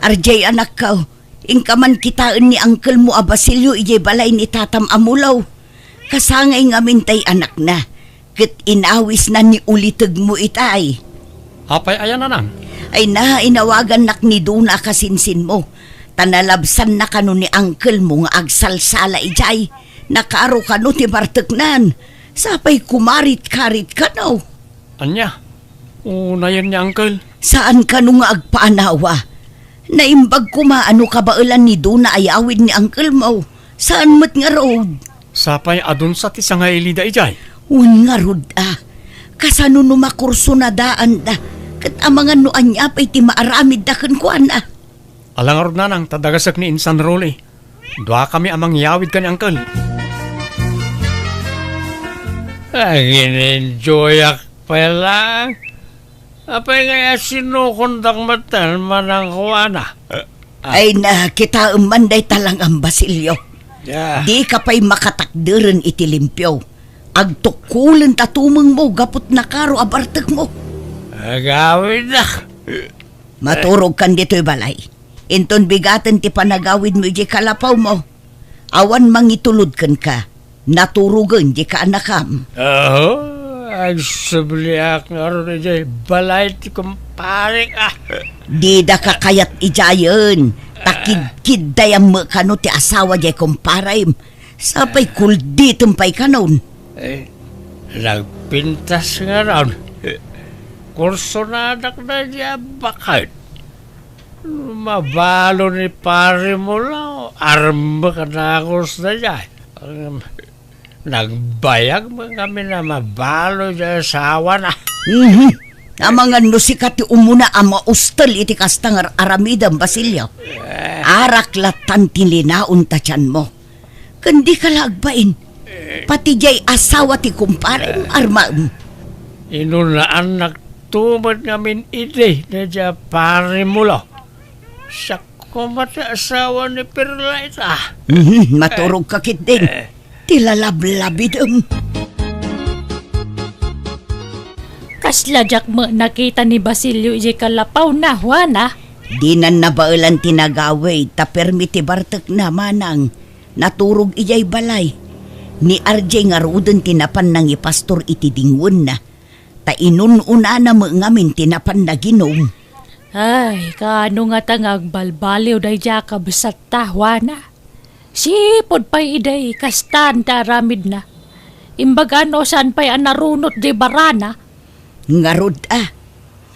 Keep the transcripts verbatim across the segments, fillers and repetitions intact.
Arjay, anakko, inka man kitaen ni uncle mo a Basilio idiay balay ni tatam a mulo. Kasangay ngamin tay anakna, ket inawisna ni ulitegmo itay. Apay aya, nanang? Ay na, inawagannak ni Duna a kasinsinmo, ta nalabsanna kano ni uncle mo nga agsalsala idiay. Nakaro kano ti barteknan. Sapay kumarit-karit kano. Ania? Unayen ni uncle? Saan kano nga agpaanawa? Naimbag koma a no kabaelan ni Duna a yawid ni uncle mo. Saan met ngarud? Sapay a dunsa ti sangailida idiay? Wen ngarud a. Kasano no makursunadaanda? Ket amangan no ania pay ti maaramidda kenkuana? Ala ngarud, nanang, ta dagasek ni Insan Rolly. Duakami a mangyawid ken ni uncle. Agin-enjoyak pay laeng. Apay ngay a sinukondak metten manang kuana? Ay na, kitaem man dayta lang, Basilio. Ya. Dika pay makatakderen iti limpio. Agtukkolenta tumengmo gapu ta nakaro a bartekmo. Agawidnak. Maturogkan ditoy balay. Inton bigaten ti panagawidmo idiay kalapawmo, awan mangitulod kenka. Naturogen di kaanakam. Aho, agsubliak ngarud idiay balay ti kumparek, a. Didaka kayat idiayen, ta kidkiddayam met kano ti asawa diay kumparem. Sapay kulditem pay kanon. Eh, nagpintas ngarud. Kursonadak daydiay a baket. Mabalo ni Pari Mulaw, armek a dagus daydiay. Nagbayag met ngamin a mabalo diay asawana. Mhm. Amangan no sika ti umuna a maustel iti kasta nga ar-aramidem, Basilio. Eh. Arak lattan ti linaon ta tianmo. Ken dika la agbain. Pati diay asawa ti kumparem, armaem. Inunaannak to met ngamin idi daydiay a Pari Mulaw. Siak koma ti asawa ni Perlaita. Mhm, maturogka ketdin. Eh. Ti lalablabidem. Kasla diak met nakita ni Basilio idiay kalapawna, Juana. Dinan nabaelan ti nagawid, ta permi ti bartekna, manang. Naturog idiay balay. Ni Arjay ngaruden ti napan nangipastor iti dingwenna, ta inun-unana met ngamin ti napan naginum. Ay, kaano ngata nga agbalbaliw daydiay a kabsatta, Juana? Sipud pay idi kastan ti aramidna. Imbag a no saan pay a narunot di barana. Ngarud a.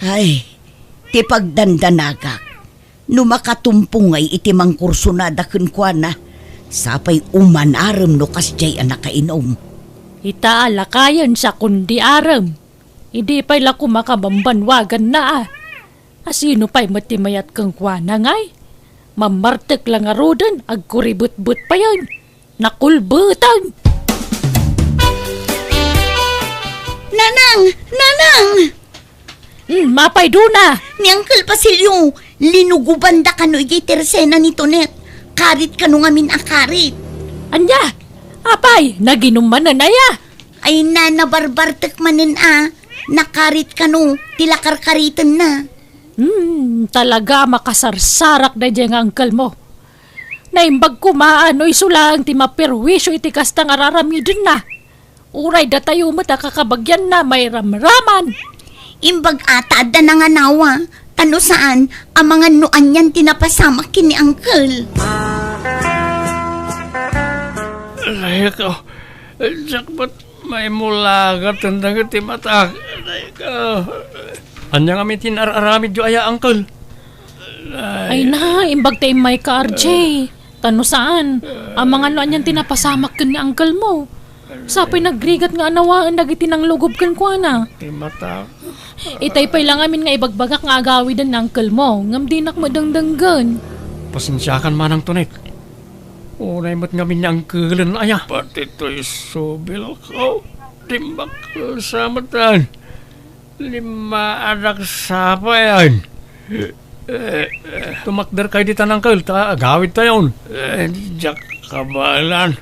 Ay, ti pagdandanagak. No makatumpong ngay iti mangkursonada kenkuana, sapay umanarem no kasdiay a nakainum. Ita a lakayen sakon di arem. Idi pay la koma kabambanwaganna a. A sino pay met ti mayat kenkuana ngay? Mammartek la ngaruden, agkuribetbet payen. Nakulbeten! Nanang! Nanang! Hmm, apay, Duna? Ni Uncle Basilio, linugobanda kano idiay tersena ni Tonet. Karit kano ngamin a karit. Ania? Apay, naginum manen aya? Ay na, nabarbartek manen a. Nakarit kano, ti la karkaritenna. Hmm, talaga a makasarsarak daydiay nga uncle mo. Naimbag koma a no isu laeng ti maperwisyo iti kasta nga ar-aramidenna. Uray datayo met a kakabagianna mairamraman. Imbag a ta adda nanganawa, ta no saan, amangan no anian ti napasamak ken ni uncle. Aray ko, diak met maimulagat dagiti matak. Aray ko. Ania ngamin ti ar-aramidyo aya, uncle? Ay na, imbag ta immayka, R J. Ta no saan, amangan no anian ti napasamak ken ni uncle mo. Sapay nagrigat nga anawaen dagiti nanglugob kenkuana. Ti mata. Itay pay la ngamin nga ibagbagak nga agawiden ni uncle mo, ngem dinak met dengdenggen. Pasensiakan manang, Tonet. Unay met ngamin ni uncle-en aya. Pati toy subil ko, dinak sa matan. Limmaadak sapayan. Tumakderkay ditan, uncle, ta agawidtayon. Eh, diak kabaelan.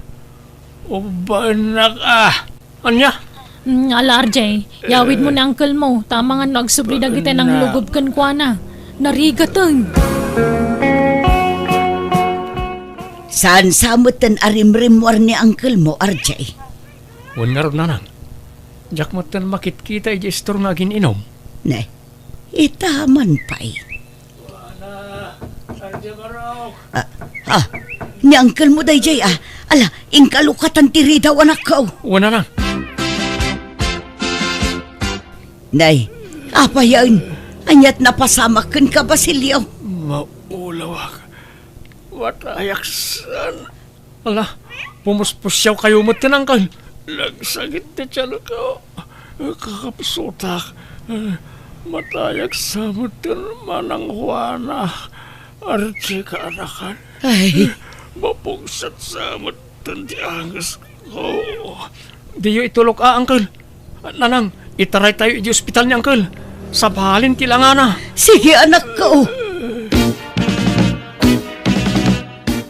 Ubaennak a. Ania? Mm, ala, R J, yawidmo ni uncle mo, ta amangan no agsubli dagiti nanglugub kenkuana. Narigaten. Saan sa metten a rimrimmuar ni uncle mo, R J? Wen ngarud, nanang. Diak metten makitkita idiay istor nga agin-inum. Ne, ita man pay. Ah, ah, ni uncle mo daydiay, ah. Ala, inka lukatan ti ridaw, anakko. Wen, nanang. Nay, apayen, ania't napasamak kenka, Basilio? Maulawak. Matayak san. Ala, pumuspusiawkayo metten, uncle. Nagsakit ti tianko. Kakapsutak. Matayak sa metten, Manang Juana. Arti kaanakan. Ay. Mapungset sa metten ti angesko. Diyo itulok a, uncle. Nanang, itaraytayo idiay ospital ni uncle. Sabalin ti langana. Sige, anakko.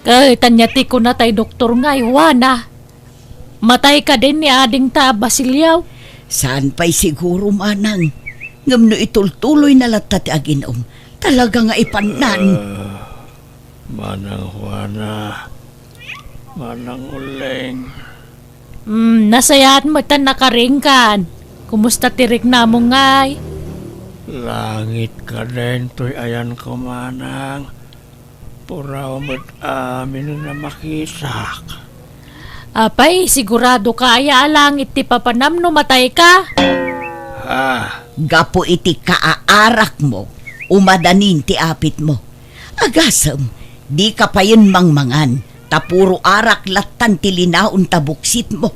Ket ania ti kuna tay doktor ngay, Juana? Matay kadin ni adingta a Basilio? Saan pay siguro, manang. Ngem no itultuloyna latta ti agin-um, talaga nga ipannan. Ah, Manang Juana, Manang Uling. Mm, nasayaat met a nakaringkan. Kumusta ti riknamo ngay? Langit kadin toy ayanko, manang. Puraw met amin a makitak. Apay, siguradoka aya a langit ti papanam no matayka? Ha? Gapu iti kaaarakmo, umadanin ti apitmo. Agasem, dika payen mangmangan, ta puro arak lattan ti linaon ta buksitmo.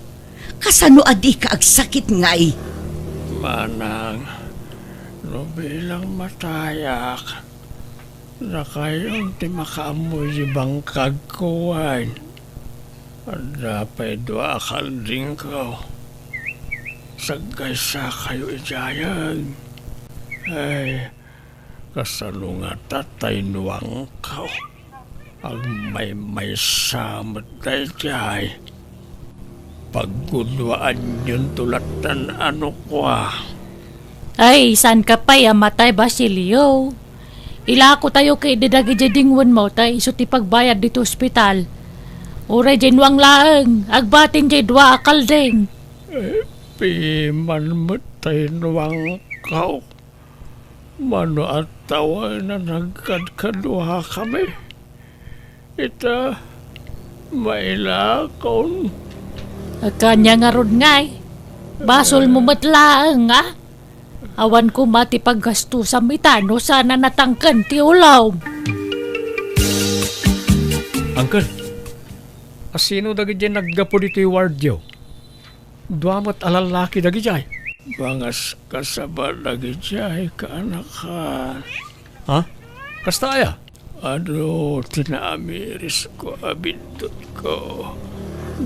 Kasano a dika agsakit ngay? Manang, no bilang matayak, dakayo ti makaammo iti bangkagko wen. Adda pay dua a kaldingko. Saggaysakayo idiayen. Ay, kasano ngata tay nuangko? Agmaymaysa met daydiay. Pagguduaanyonto lattan a nukua. Ay, saanka pay a matay, Basilio. Ilakotayo ketdi dagiti dingwenmo ta isu ti pagbayad ditoy ospital. Uray diay nuang laeng, agbatin diay dua a kalding. Eh, piman met tay nuangko. Mano a tawen a nagkadkaduakami? Ita, mailakon. Ania ngarud ngay? Basolmo met laeng, a? Awan koma ti paggastusam ita no saan a natangken ti ulom. Uncle, asino dagiti naggapu ditoy wardyo? Dua met a lallaki dagidiay. Pangaskasaba dagidiay, kaanakan. Ha? Kasta aya? Adu ti naamirisko a biddutko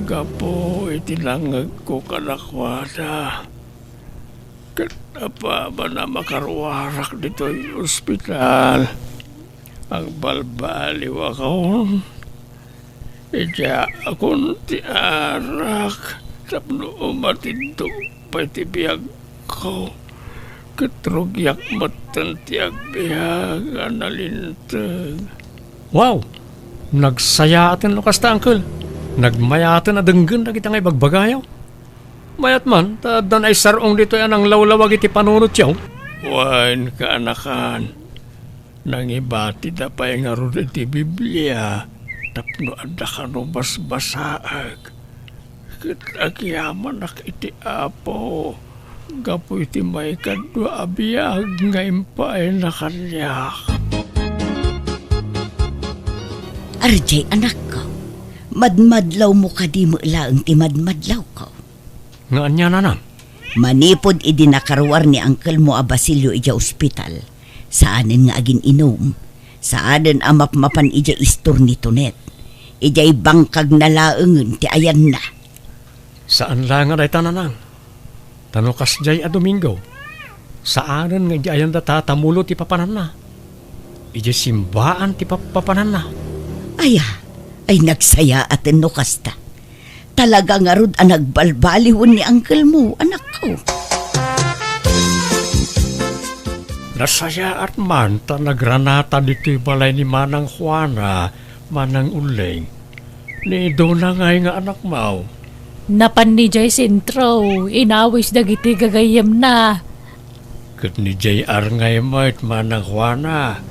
gapu iti nangngegko kadakuada. Ket apaman a makaruarak ditoy ospital, agbalbaliwakon. Idiaakon ti arak tapno umatidto pay ti biagko, ket rugiak metten ti agbiag a nalinteg. Wow! Nagsayaaten no kasta, Uncle. Nagmayaten a denggen dagita nga ibagbagayo. Mayat man, ta adda naisar-ong ditoy a nanglawlawag iti panunotyo. Wen, kaanakan. Nangibatida pay ngarud iti Biblia tapno adda kano basbasaek. Ket agyamanak iti Apo gapu iti maikadua a biag nga impaayna kaniak. Arjay, anakko, madmadlawmo kadi met laeng ti madmadlawko? Nga ania, nanang? Manipud idi nakaruar ni angkelmo a Basilio idiay ospital, saanen nga agin-inum. Saanen a mapmapan idiay istor ni Tonet. Idiay bangkagna laengen ti ayanna. Saan la nga dayta, nanang. Ta no kasdiay a Domingo, saanen nga idiay ayanda tatamulo ti papananna. Idiay simbaan ti pappapananna. Aya, ay nagsayaaten no kasta. Talaga ngarud a nagbalbaliwen ni uncle mo, anakko. Nasayaat man ta nagranata ditoy balay ni Manang Juana, Manang Uling. Ni Dona ngay nga anakmo? Napan idiay sentro, inawis dagiti gagayyemna. Ket ni J R ngay met, Manang Juana.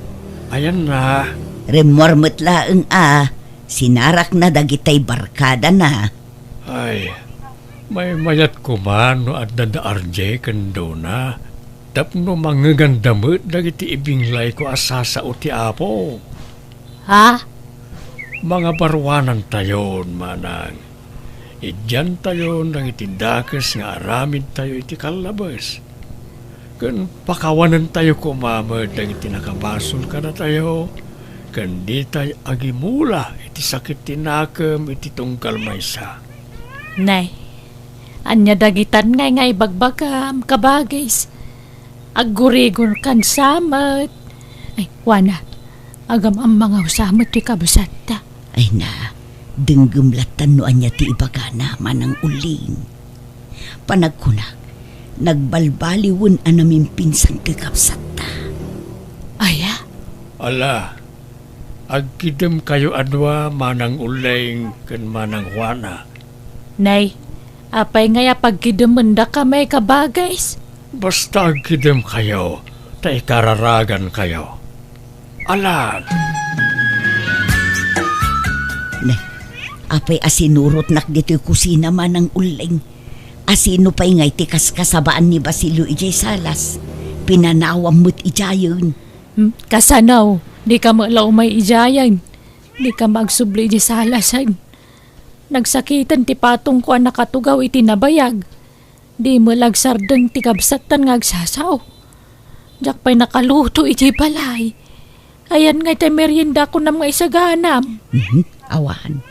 Ayanna? Rimmuar met laeng a, sinarakna dagitay barkadana. Ay, maymayat koma no adda da R J ken Dona, tapno mangngeganda met dagiti ibinglayko a sasao ti Apo. Ha? Mangabaruanantayon, Manang. Idiantayon dagiti dakes nga aramidtayo iti kallabes. Ken pakawanentayo koma met dagiti nakabasol kadatayo, ken ditay agimula iti sakit ti nakem iti tunggal maysa. Nay, ania dagitan ngay nga ibagbagam, kabagis? Aggurigonkan sa met. Ay, kuana, agam-ammang sa met ti kabsatta. Ay na, denggem lattan no ania ti ibagana, Manang Uling. Panagkunak, nagbalbaliwen a namimpinsan ti kabsatta. Aya? Ala, agkidemkayo a dua, Manang Uling ken Manang Juana. Nay, apay ngay a pagkidemendakami, kabagis? Basta agkidemkayo, ta ikararagankayo. Alan! Nay, apay a sinurotnak ditoy kusina, Manang Uling? Asino pay ngay ti kaskasabaan ni Basilio idiay salas? Pinanawam met idiayen. Hmm, kasano? Dika met la umay idiayen. Dika met agsubli idiay salasen. Nagsakiten ti patongko a nakatugaw iti nabayag. Di met la agsardeng ti kabsattan nga agsasao. Diak pay nakaluto idiay balay. Ayan ngay ti merienda kunam nga isaganam. Mhm, awan.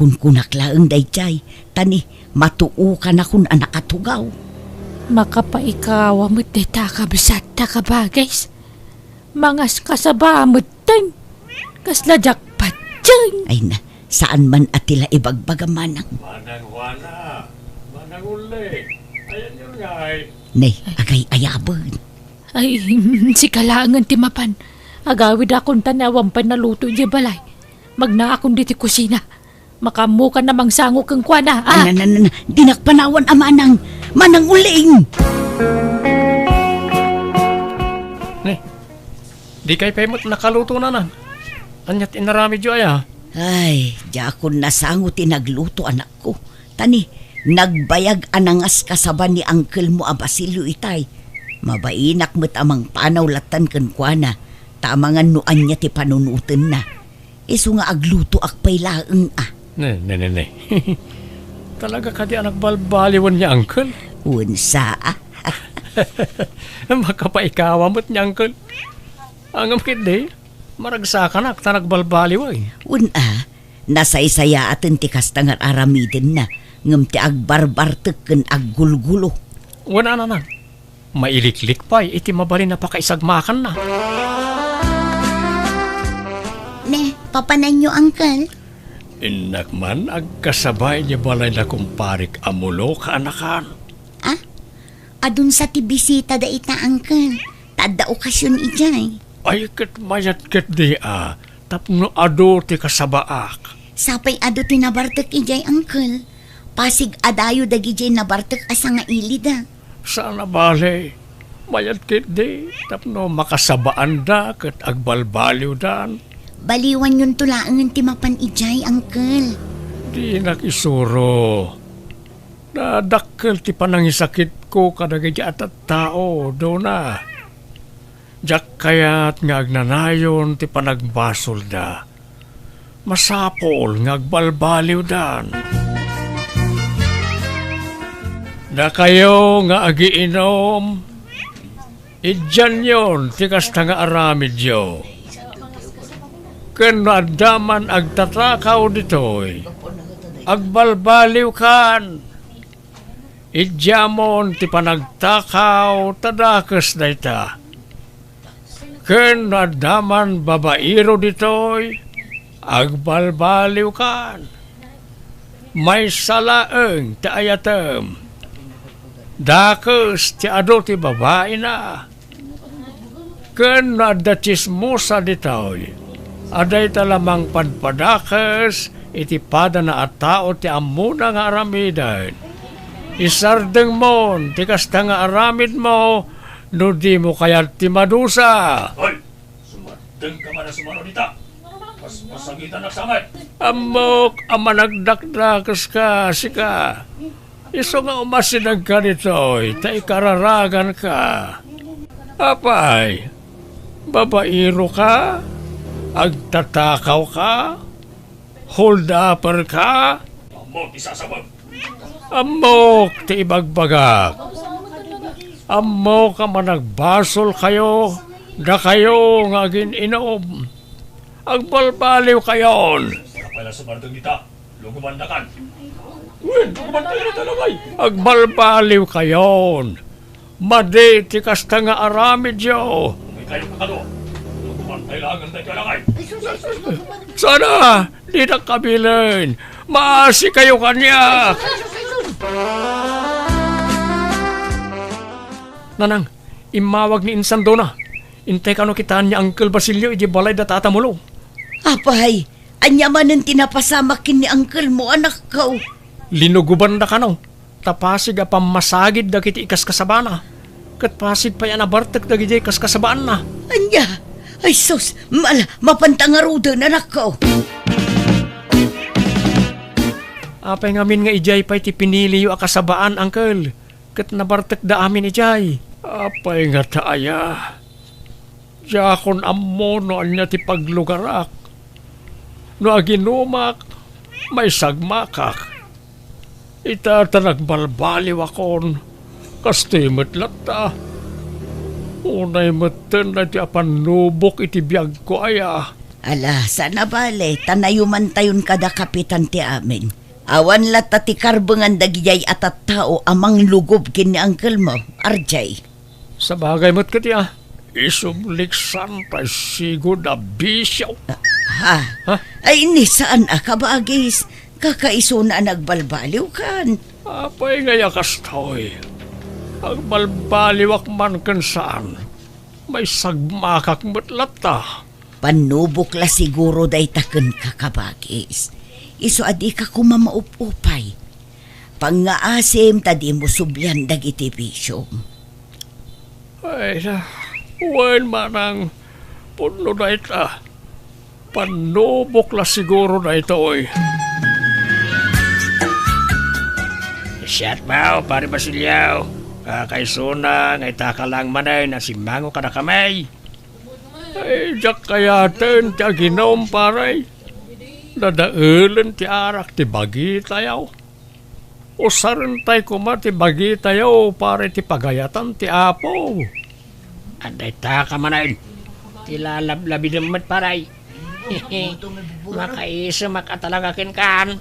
Kunkunak laeng daydiay, ta ni matuokanakon a nakatugaw. Makapaikawa met dayta a kabsatta, kabagis. Mangaskasaba met ten. Kasla diak patien. Ay na, saan man a ti la ibagbaga, Manang. Manang Juana, Manang Uling, ayanyo ngay. Nay, agay-ayaben. Ay, sika laengen ti mapan. Agawidakon ta ni awan pay naluto idiay balay. Magnaakon ditoy kusina. Makaammokan a mangsango kenkuana, a? Na, na, na, na. Dinak panawan a Manang. Manang Uling! Ni, dikay pay met nakaluto, Nanang. Ania ti inaramidyo aya? Ay, diakon nasango ti nagluto, anakko. Ta ni, nagbayag a nangaskasaba ni uncle mo a Basilio itay. Mabainak met a mangpanaw lattan kenkuana, ta amangan no ania ti panunotenna. Isu nga aglutoak pay laeng a. Ne, ne, ne, ne. Talaga kadi a nagbalbaliwen ni uncle? Wen sa a. Makapaikawa met ni uncle. Ngem ketdi, maragsakanak ta nagbalbaliwen. Wen a, nasaysayaaten ti kasta nga aramidenna, ngem ti agbarbartek ken aggulgulo. Wen a, Nanang. Mailiklik pay iti mabalin a pakaisagmakanna. Ne, papananyo, uncle? Innak man agkasaba idiay balay da kumparik a Mulo, kaanakan. Ah? Adun sa ti bisita dayta, uncle. Ta adda okasion idiay. Ay, ket mayat ketdi a, tapno adu ti kasabaak. Sapay adu ti nabartek idiay, uncle. Pasig a dayo dagidiay nabartek a sangailida. Saan a bale, mayat ketdi tapno makasabaanda ket agbalbaliwdan. Baliwanyonto laengen ti mapan idiay, uncle. Dinak isuro. Nadakkel ti panangisakitko kadagiti a tattao, Dona. Diak kayat nga agnanayon ti panagbasolda. Masapul nga agbalbaliwdan. Dakayo nga agiinom, idianyon ti kasta nga aramidyo. Ken no adda man agtatakaw ditoy, agbalbaliwkan. Idiamon ti panagtakaw ta dakes dayta. Ken no adda man babaero ditoy, agbalbaliwkan. Maysa laeng ti ayatem. Dakes ti adu ti babaina. Ken no adda tsismosa ditoy, adda ita la mangpadpadakes iti padana a tao ti ammona nga aramiden. Isardengmon ti kasta nga aramidmo no dimo kayat ti madusa. Hoy! Sumardeng ka man a sumaro dita. Paspasagitan a samet. Ammok a managdakdakes ka, sika. Isu nga umasideg ka ditoy, ta ikararagan ka. Apay, babaero ka? Agtatakaw ka? Hold-upper ka? Ammok ti sasabag. Ammok ti ibagbagak. Ammok a managbasol kayo, dakayo nga agin-inom. Agbalbaliw kayon. Apay la sumardeng dita. Lugubandakan. Wen, lugubantayo dayta labay. Agbalbaliw kayon. Madi ti kasta nga aramidyo. Ikayo kakado. Lugubantay laeng dayta labay. Sana, dinak kabilen. Maasi kayo kaniak. Nanang, immawag ni Insandona. Intay kano kitaan ni Uncle Basilio iti balay da Tata Mulo. Apay, ania manen ti napasamak ken ni uncle mo, anakko? Linugobanda kano, ta pasig a pammasagid dagiti ikaskasabana, ket pasig pay a nabartek dagidiay kaskasabaanna. Ania? Ay sus, mala, mapanta ngaruden, anakko. Apay ngamin nga idiay pay ti piniliyo a kasabaan, uncle, ket nabartekda amin idiay? Apay ngata aya? Diakon ammo no ania ti paglugarak. No aginumak, maisagmakak. Ita ta nagbalbaliwakon, kastoy met latta. Unay metten daytoy a pannubok iti biagko aya. Ala, saan a bale, ta nayumantayon kada kapitan ti amin. Awan latta ti karbengan dagidiay a tattao a manglugob ken ni uncle mo, R J. Sabagay met ketdi a, isubliksan tay sigud a bisio. Ha? Ha? Ay, ni saan a kabagis, kakaisuna a nagbalbaliwkan. Apay ngay a kastoy? Agbalbaliwak man ken saan, maisagmakak met latta. Pannubok la siguro dayta kenka, kabagis. Isu a dika koma maup-upay. Pangngaasim ta dimo sublian dagiti bisiom. Ay, na, wen manang pudno dayta. Pannubok la siguro daytoy. Siak, Pare Basilio. Kakaisuna nga itaka lang manen a simmango kadakami. Ay, diak kayaten ti aginum, pare. Dadaelen ti arak ti bagitayo. Usarentay koma ti bagitayo, pare, ti pagayatan ti Apo. Adda itaka manen ti lalablabidem met, pare. Makaisimak a talaga kenkan.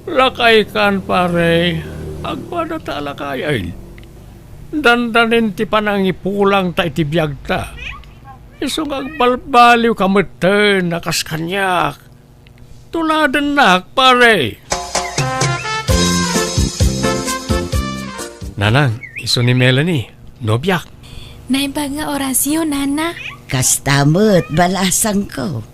Lakaykan, pare. Agpada ta a lakayen. Dandanin ti panangipulangta iti biagta. Isu nga agbalbaliwka metten a kas kaniak. Tuladennak, pare. Nanang, isu ni Melanie, nobiak. Naimbag nga orasyo, nana. Kasta met, balasangko.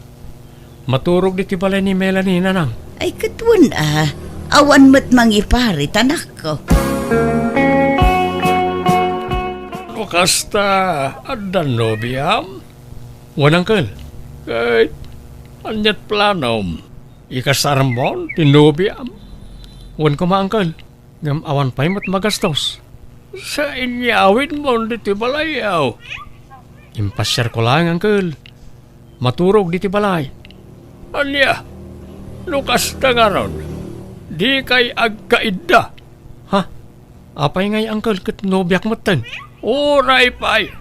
Maturog ditoy balay ni Melanie, nanang. Ay, ket wen a. Awan met mangiparit, anakko. No kasta, adda nobiam? Wen, uncle. Ket aniat planom? Ikasarmon ti nobiam? Wen koma, uncle. Ngem awan pay met magastos. Saan nga awidmon ditoy balay, aw? Impasiarko laeng, uncle. Maturog ditoy balay. Ania? No kasta ngarud, dikay agkaidda. Ha? Apay ngay, uncle, ket nobiak metten? Uray pay.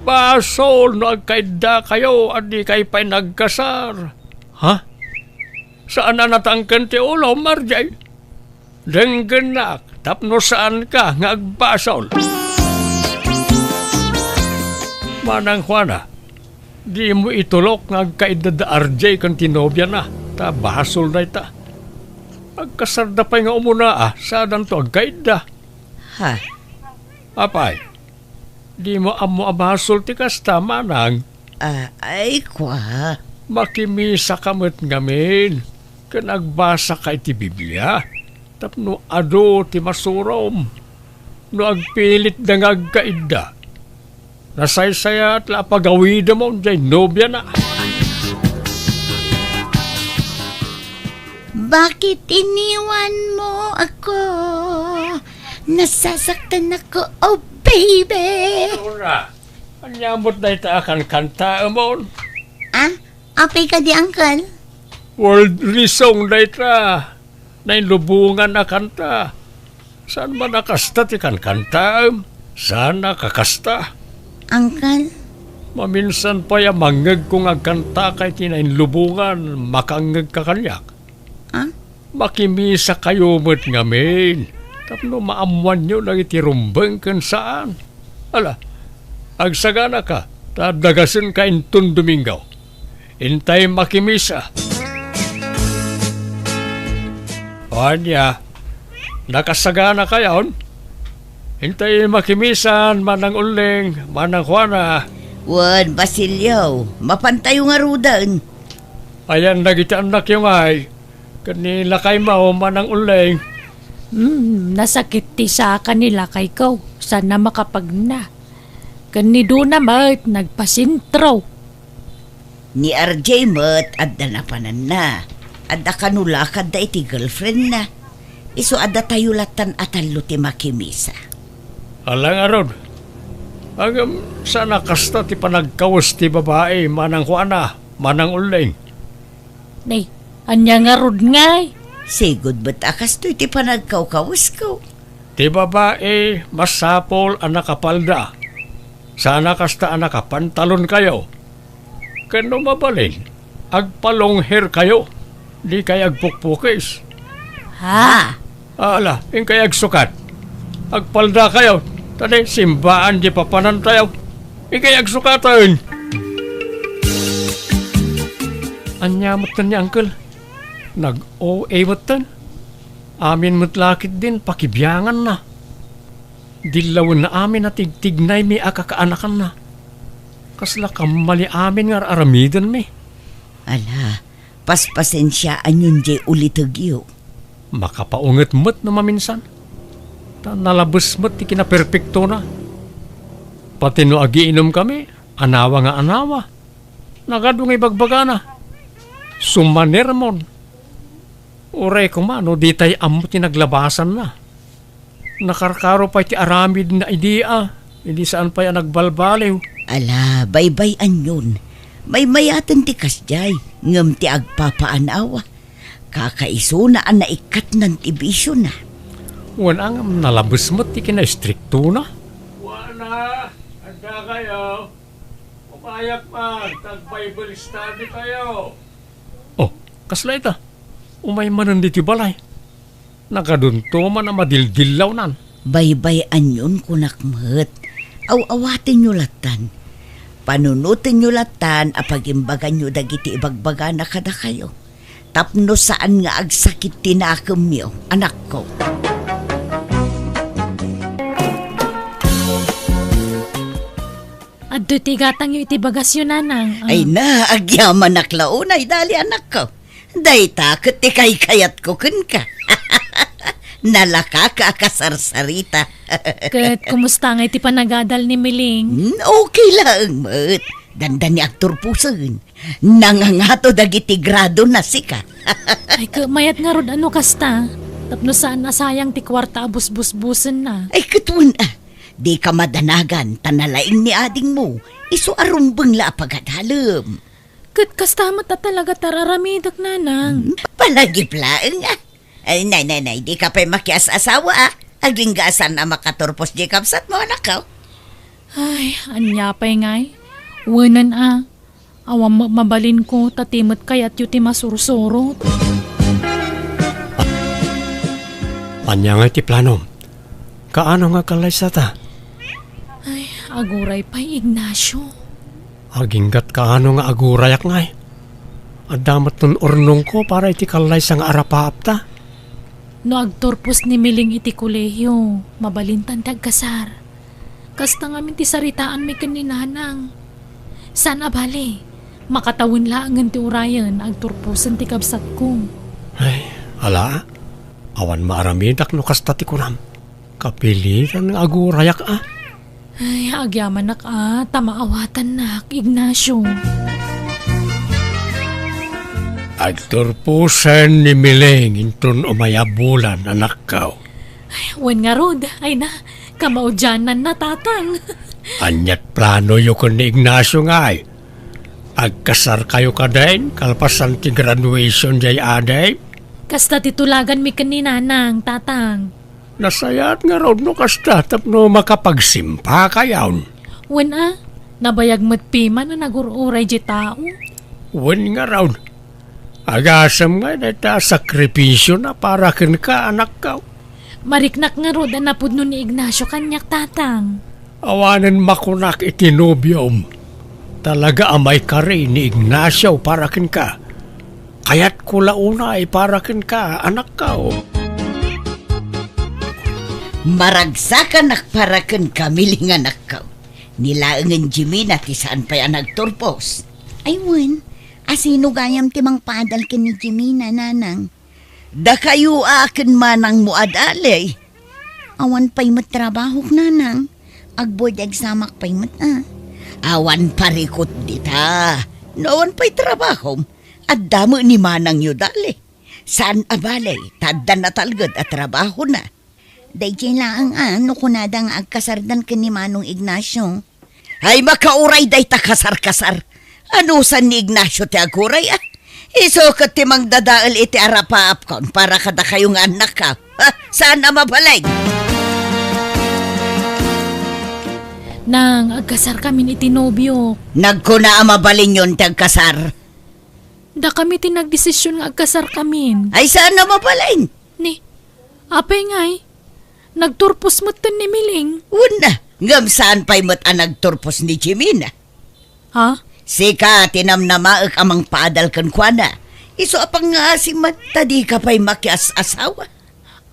Basol no agkaiddakayo a dikay pay nagkasar. Ha? Saan a natangken ti ulom, R J? Denggennak tapno saanka nga agbasol. Manang Juana, dimo itulok nga agkaidda da R J ken ti nobiana, ta basol dayta. Agkasarda pay nga umuna a, sadanto agkaidda. Ha? Apay, dimo ammo a basol ti kasta, manang? Ah, ay, kua. Makimisaka met ngamin, ken agbasaka iti Biblia, tapno adu ti masurom. No agpilitda nga agkaidda, nasaysayaat la a pagawidemon jay nobiana. Bakit iniwan mo ako? Nasasaktan ako, oh baby! Aurora, ania met dayta a kankantaemon? Ah? Apay kadi, Uncle? Worldly song dayta. Nainlubongan a kanta. Saan man a kasta ti kankantaem? Saan a kakasta? Uncle? Maminsan pay a mangngegko nga agkantaka iti nainlubongan, makangngegka kaniak? Ah? Makimisakayo met ngamin, tapno maammoanyo dagiti rumbeng ken saan. Ala, agsaganaka, ta adda gasenka inton Domingo. Intay makimisa. O ania, nakasaganakayon? Intay makimisan, Manang Ulleng, Manang Juana. Wen, Basilio, mapantayo ngaruden. Ayan dagiti annakyo ngay, ken ni lakaymo, Manang Ulleng. Hmm, nasakit ti saka ni lakayko, saan a makapagna. Ken ni Dona met nagpasentro. Ni R J met adda napananna. Adda kano lakadda iti girlfriendna. Isu a datayo lattan a tallo ti makimisa. Ala ngarud. Ngem saan a kasta ti panagkawes ti babai, Manang Juana, Manang Ulleng. Nay, ania ngarud ngay? Sigud met a kastoy ti panagkawkawesko. Ti babai, masapul a nakapalda. Saan a kasta a nakapantalonkayo. Ken no mabalin, agpalonghairkayo. Dikay agpukpukis. Ha? Ala, inkay agsukat. Agpaldakayo, ta di simbaan di papanantayo. Inkay agsukaten. Ania metten ni Uncle? Nag-O A metten? Amin met la ketdin pakibianganna. Dillawenna amin a tigtignaymi a kakaanakanna. Kasla kammali amin nga ar-aramidenmi. Ala, paspasensiaanyon jay ulitegyo. Makapaunget met no maminsan. Ta nalabes met ti kinaperpektona. Pati no agiinomkami, anawa nga anawa. Nagadu nga ibagbagana. Sumanermon. Uray koma no ditay ammo ti naglabasanna. Nakarkaro pay ti aramidna idi a, idi saan pay a nagbalbaliw. Ala, baybay-anyon. Maymayaten ti kasdiay, ngem ti agpapaanawa. Kakaisuna a naikkatnan ti bisiona. Wen a ngem nalabes met ti kinaistriktona. Wana, adda kayo. Umayak man, tag-Bible study kayo. Oh, kasla ita. Umay manen ditoy balay. Nagadunto man a madildillawnan. Baybay-anyon kunak met. Aw-awatenyo lattan. Panunotenyo lattan a pagimbaganyo dagiti ibagbagana kadakayo. Tapno saan nga agsakit ti nakemyo, anakko. Adtoy ti gatangyo iti bagasyo, nanang. Ah. Ay na, agyamanak la unay, dali, anakko. Dayta ket ti kaykayatko kenka. Nalakaka a kasarsarita. Ket kumusta ngay ti panagadal ni Miling? Hmm, okay laeng met. Dandani agturposen. Nangangato dagiti gradona sika. Ay, ket mayat ngarud a no kasta. Tapno saan a sayang ti kuarta a busbusbusenna. Ay, ket wen a. Dika madanagan, ta nalaing ni adingmo. Isu a rumbeng la a pagadalem. Ket kasta met a talaga ti ar-aramidek, nanang. Hmm, palagip laeng a. Ay, nay, nay, nay, dika pay makias-asawa a. Agingga a saan a makaturpos jay kabsatmo, anakko. Ay, ania pay ngay? Wenen a. Awan met mabalinko, ta ti met kayatyo ti masursurot. Ania ngay ti planom? Kaano nga agkallaysata? Ay, aguray pay, Ignacio. Aginggat kaano nga agurayak ngay? Adda met nun urnongko para iti kallaysa nga arapaapta. No agturpos ni Miling iti kolehio, mabalintan ti agkasar. Kasta ngamin ti saritaanmi ken ni Nanang. Saan a bale, makatawen laengen ti urayen agturposen ti kabsatko. Ay, ala, awan maaramidak no kasta ti kunam. Kapilitan nga agurayak a. Ay, agyamanak a, ta maawatannak, Ignacio. Agturposen ni Miling inton umay a bulan, anakko. Ay, wen ngarud, ay na, kamaudiananna, Tatang. Ania't planoyo ken ni Ignacio ngay? Agkasarkayo kadin, kalpasan ti graduation diay adim? Kasta ti tulaganmi ken ni Nanang, Tatang. Nasayaat ngarud no kasta tapno makapagsimpakayon. Wen a, nabayag met piman a nagur-uray diay tao. Wen ngarud, agasem ngay dayta a sakripisiona para kenka, anakko. Mariknak ngarud a napudno ni Ignacio kaniak, Tatang. Awanen makunak iti nobiom. Talaga a maikari ni Ignacio para kenka. Kayatko la unay para kenka, anakko. Maragsakanak para kenka, Miling, anakko. Ni laengen Jimina ti saan pay a nagturpos. Ay wen, asino gayam ti mangpaadal ken ni Jimina, Nanang? Dakayo a ken manangmo a dali. Awan pay met trabahok, Nanang. Ag-board examak pay met a. Awan parikut dita. No awan pay trabahom, adda met ni manangyo dali. Saan a bale, ta adda natalged a trabahona. Daydiay laeng a no kunada nga agkasardan ken ni Manong Ignacio. Ay, makauray dayta kasar-kasar. Anusan ni Ignacio ti aguray a? Isu ket ti mangdadael iti arapaapkon para kadakayo nga annakko. Ha? Saan a mabalin? Nang, agkasarkamin iti nobiok. Nagkuna a mabalinyon ti agkasar. Dakami ti nagdesision nga agkasarkamin. Ay, saan a mabalin? Ni, apay ngay? Nagturpos metten ni Miling. Wen a, ngem saan pay met a nagturpos ni Jimina. Ha? Sika ti namnamaek a mangpaadal kenkuana. Isu a pangngaasim met ta dika pay makias-asawa.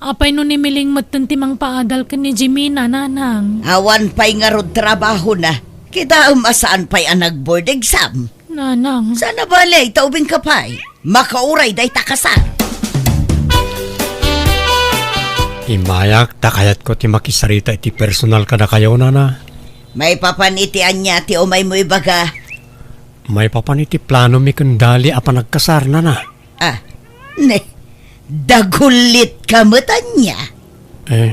Apay no ni Miling metten ti mangpaadal ken ni Jimina, Nanang? Awan pay ngarud trabahona. Kitaem a saan pay a nag-board exam. Nanang. Saan a bale, ta ubingka pay. Makauray dayta kasar. Immayak ta kayatko ti makisarita iti personal kadakayo, Nana. Maipapan iti ania ti umaymo ibaga? Maipapan iti planomi ken Dali a panagkasar, Nana. Ah, ne, dagullitka met ania? Eh,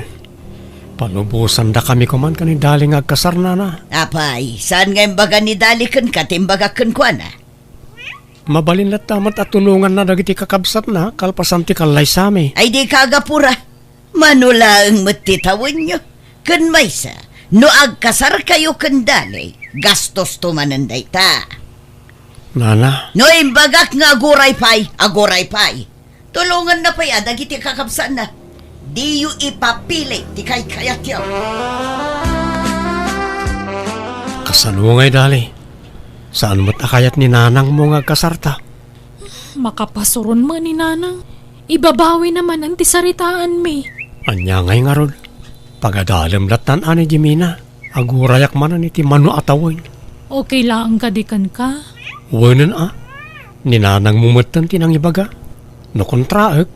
panubosandakami koman ken ni Dali nga agkasar, Nana. Apay, saan nga imbaga ni Dali kenka ti imbagak kenkuana? Mabalin latta met a tulonganna dagiti kakabsatna kalpasan ti kallaysami. Ay, dika agapura. Mano laeng met ti tawenyo. Ken maysa, no agkasarkayo ken Dali, gastosto manen dayta. Nana. No imbagak nga aguray pay, aguray pay. Tulonganna pay a dagiti kakabsatna. Diyo ipapili ti kaykayatyo. Kasano ngay, Dali? Saan met a kayat ni nanangmo nga agkasarta? Makapasuron met ni Nanang. Ibabawina manen ti saritaanmi. Ania ngay ngarud? Pagadalem lattan a ni Jimina. Agurayak manen iti mano a tawen. Okay laeng kadi kenka? Wenen a. Ni nanangmo metten ti nangibaga. No kontraek,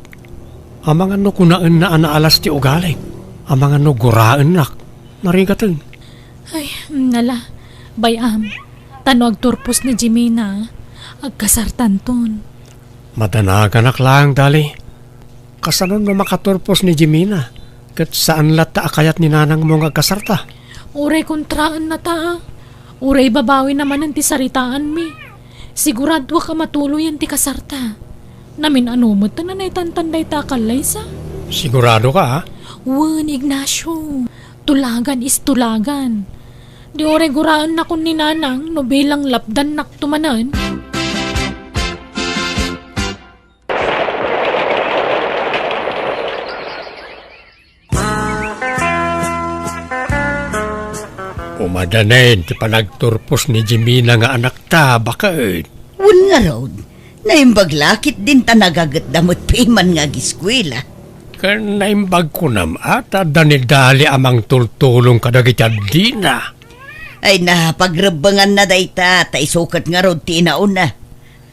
amangan no kunaenna a naalas ti ugalik. Amangan no guraennak. Narigaten. Ay, nala. Bay-am. Ta no agturpos ni Jimina, agkasartanton. Madanaganak laeng, Dali. Kasano no makaturpos ni Jimina, ket saan latta a kayat ni nanangmo nga agkasarta? Uray kontraennata a. Uray ibabawina manen ti saritaanmi. Siguradoak a matuloyen ti kasarta. Namin-ano met a naitantan dayta a kallaysa? Siguradoka, a? Wen, Ignacio. Tulagan is tulagan. Di uray guraennakon ni Nanang no bilang lapdannakto manen. Umadanen ti panagturpos ni Jimina nga anakta, baket. Wen ngarud, naimbag la ketdin ta nagagetda met piman nga agiskuela. Ken naimbag kunam a ta adda ni Dali a mangtultulong kadagiti addina. Ay na, pagrebbenganna dayta, ta isu ket ngarud ti inauna.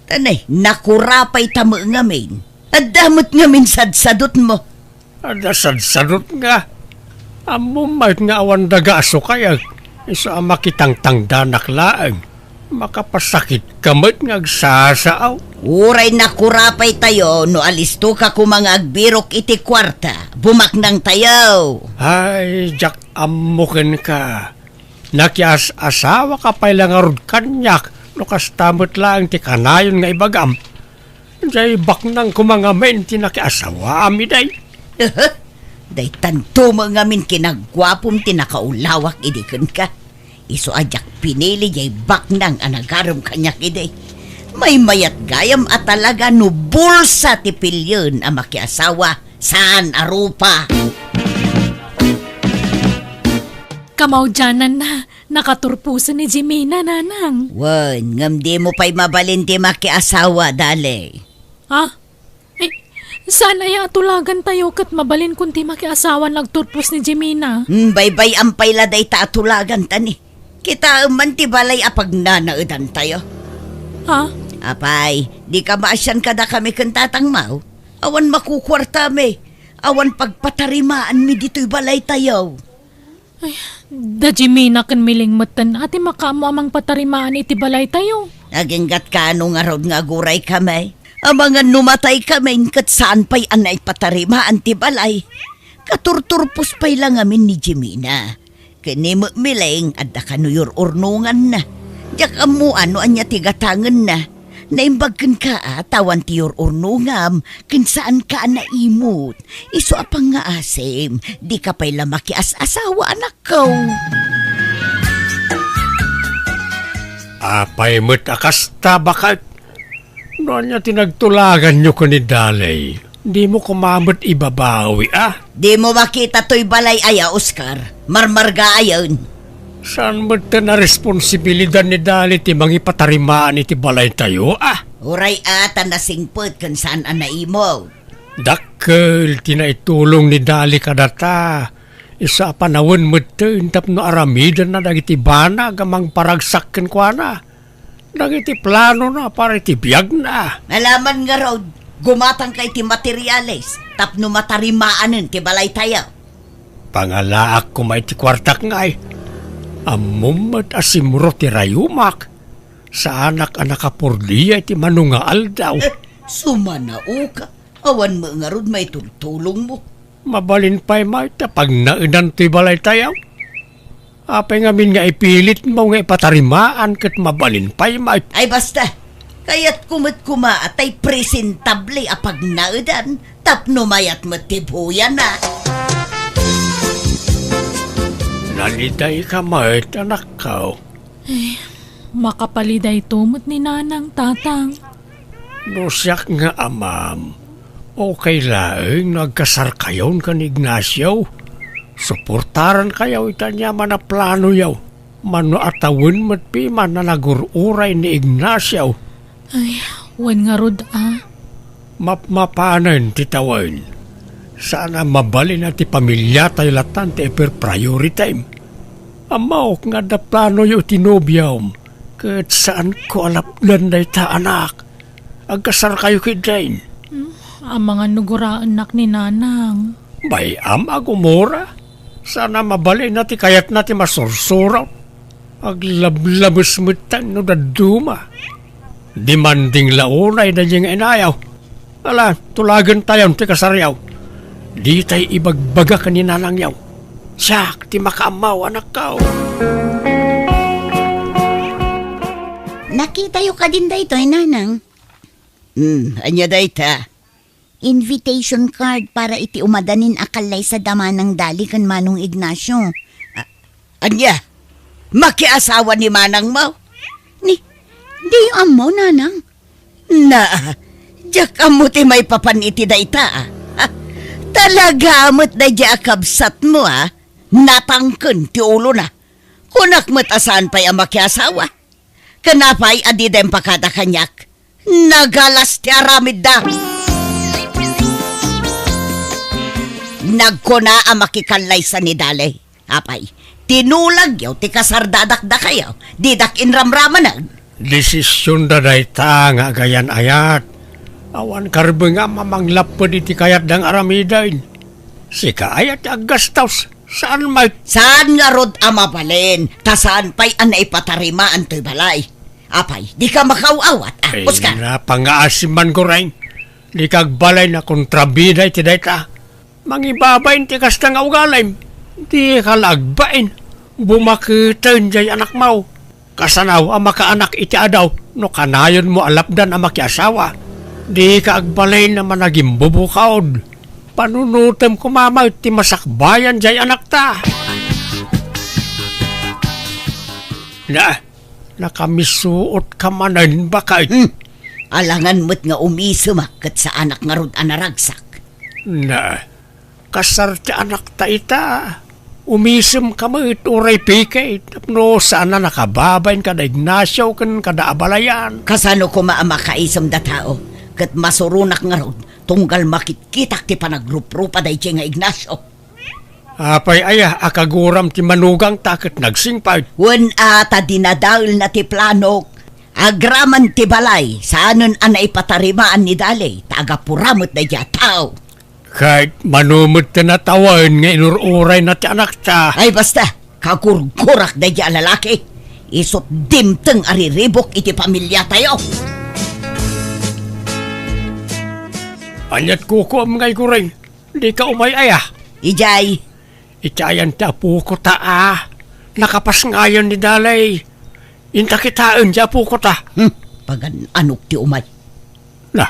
Ta nay, nakurapayta met ngamin. Adda met ngamin sadsadutmo. Adda sadsadot nga. Ammom met nga awan daga a sukayek. Isu a makitangtangdanak laeng. Makapasakitka met nga agsasaaw. Uray nakurapaytayo no alistoka koma nga agbirok iti kuarta. Bumaknangtayo. Ay, diak ammo kenka. Nakias-asawaka pay la ngarud kaniak no kasta met laeng ti kanayon nga ibagam. Diay baknang koma ngamin ti nakiasawaam idiay. Daytanto met ngamin kinaguapom ti nakaulawak idi kenka. Isu a diak pinili diay baknang a nagarem kaniak idi. Maymayat gayam a talaga no bulsa ti pilien a makiasawa, saan a rupa. Kamaudiananna, nakaturposen ni Jimina, nanang. Wen, ngem dimo pay mabalin ti makiasawa, Dali. Ha? Eh, saan aya a tulagantayo ket mabalinkon ti makiasawan agturpos ni Jimina? Hmm, baybay-am pay la dayta a tulaganta ni. Kitaem man ti balay a pagnanaedantayo. Ha? Apay, dika maasian kadakami ken tatangmo? Awan makukuartami, awan pagpatarimaanmi ditoy balaytayo. Ay, da Jimina ken Miling metten a ti makaammo a mangpatarimaan iti balaytayo. Aginggatka a no ngarud nga aguraykami. Amangan no mataykamin ket saan pay a naipatarimaan ti balay. Katurturpos pay la ngamin ni Jimina. Ken ni Miling adda kano yur-urnonganna. Diak ammo a no ania ti gatangenna. Naimbag kenka a ta awan ti yur-urnongam, ken saanka a naimut. Isu a pangngaasim, dika pay la makias-asawa, anakko. Apay met a kasta, baket? No ania ti nagtulaganyo ken ni Daley? Dimo koma met ibabawi, a? Dimo makita toy balay aya, Oscar? Marmarga ayon. Saan metten a responsibilidad ni Dali ti mangipatarimaan iti balaytayo, a? Uray a ta nasingpet ken saan a naimut. Dakkel ti naitulong ni Dali kadata. Isu a panawen metten tapno aramidenna dagiti banag a mangparagsak kenkuana. Dagiti planona para iti biagna. Malaman ngarud, gumatangka iti materiales tapno matarimaanen ti balaytayo. Pangalaak koma iti kuartak ngay. Ammom met a simro ti rayumak. Saanak a nakapurdia iti mano nga aldaw. Eh, sumanaoka. Awan met ngarud maitultulongmo. Mabalin pay met a pagnaedan toy balaytayo. Apay ngamin nga ipilitmo nga ipatarimaan ket mabalin pay met? Ay, basta. Kayatko met koma a tay presentable a pagnaedan tapno mayat met ti buyana. Nalidayka met, anakko. Eh, makapalidayto met ni Nanang, Tatang. No siak nga amam, okay laeng no agkasarkayon ken ni Ignacio. Suportarankayo iti aniaman a planoyo. Mano a tawen met piman a nagur-uray ni Ignacio. Ay, wen ngarud a. Mapmapanen ti tawen. Saan a mabalin a ti pamiliatayo latan ti iper-priority. Ammok nga adda planoyo iti nobiom, ket saanko a lapdan dayta, anak. Agkasarkayo ketdin. Hmm, amangan no guraennak ni Nanang. Bay-am a gumura. Saan a mabalin a ti kayatna ti masursurot. Aglablabes metten no dadduma. Demanding la unay daydi nga inayo. Ala, tulagentayon ti kasaryo. Ditay ibagbaga ken ni nanangyo. Siak ti makaammo, anakko. Nakitayo kadin daytoy, Nanang? Hmm, ania dayta? Invitation card para iti umadanin a kallaysad a Manang Dali ken Manong Ignacio. A-, ania? Makiasawa ni manangmo? Ni, diyo ammo, Nanang? Na, diak ammo ti maipapan iti dayta, a. Ha? Talaga met daydi a kabsatmo, a. Natangken ti ulona. Kunak met a saan pay a makiasawa. Ken apay a dida impakada kaniak? Nagalas ti aramidda. Nagkuna a makikallaysa ni Dale. Apay, tinulagyo ti kasardadak dakayo, didak inramramaneg. Desisionda dayta nga agayan-ayat. Awan karbengam a manglapped iti kayatda nga aramiden. Sika aya ti aggastos, saan met? Saan ngarud a mabalin, ta saan pay a naipatarimaan toy balay. Apay, dika makaaw-awat, ah, Ay, Oscar? Napangaasim man, Goreng. Dika agbalin a kontrabida iti dayta. Mangibabain ti kasta nga ugalim. Dika la agbain. Bumaketen jay anakmo. Kasano a makaanak iti adaw no kanayonmo a lapdan a makiasawa? Dika agbalin a managimbubukod. Panunotem koma met ti masakbayan jay anakta. Na, nakamisuotka manen, baket. Hmm. Alangan met nga umisemak ket saanak ngarud a naragsak. Na, kasar ti anakta ita. Umisemka met, uray pikit, tapno saan a nakababain kada Ignacio ken kada abalayan. Kasano koma a makaisemda tao? Ket masuronak ngarud, tunggal makitkitak ti panagruprupa daydiay nga Ignacio. Apay aya a kaguram ti manugangta ket nagsingpet? Wen a, ta dinadaelna ti planok. Agraman ti balay, saanen a naipatarimaan ni Dale, ta agapura met daydiay a tao. Ket mano met ti natawen nga inur-urayna ti anakta? Ay, basta, kagurgurak daydiay a lalaki. Isut' dimteng a riribuk iti pamiliatayo. Ania't kukuam ngay, Goreng? Dika umay aya? Idiay. Iti ayan ti apokota a. Nakapasngayan ni Dale. Inta kitaen ti apokota. Hmm, pagan-anok ti umay. Na,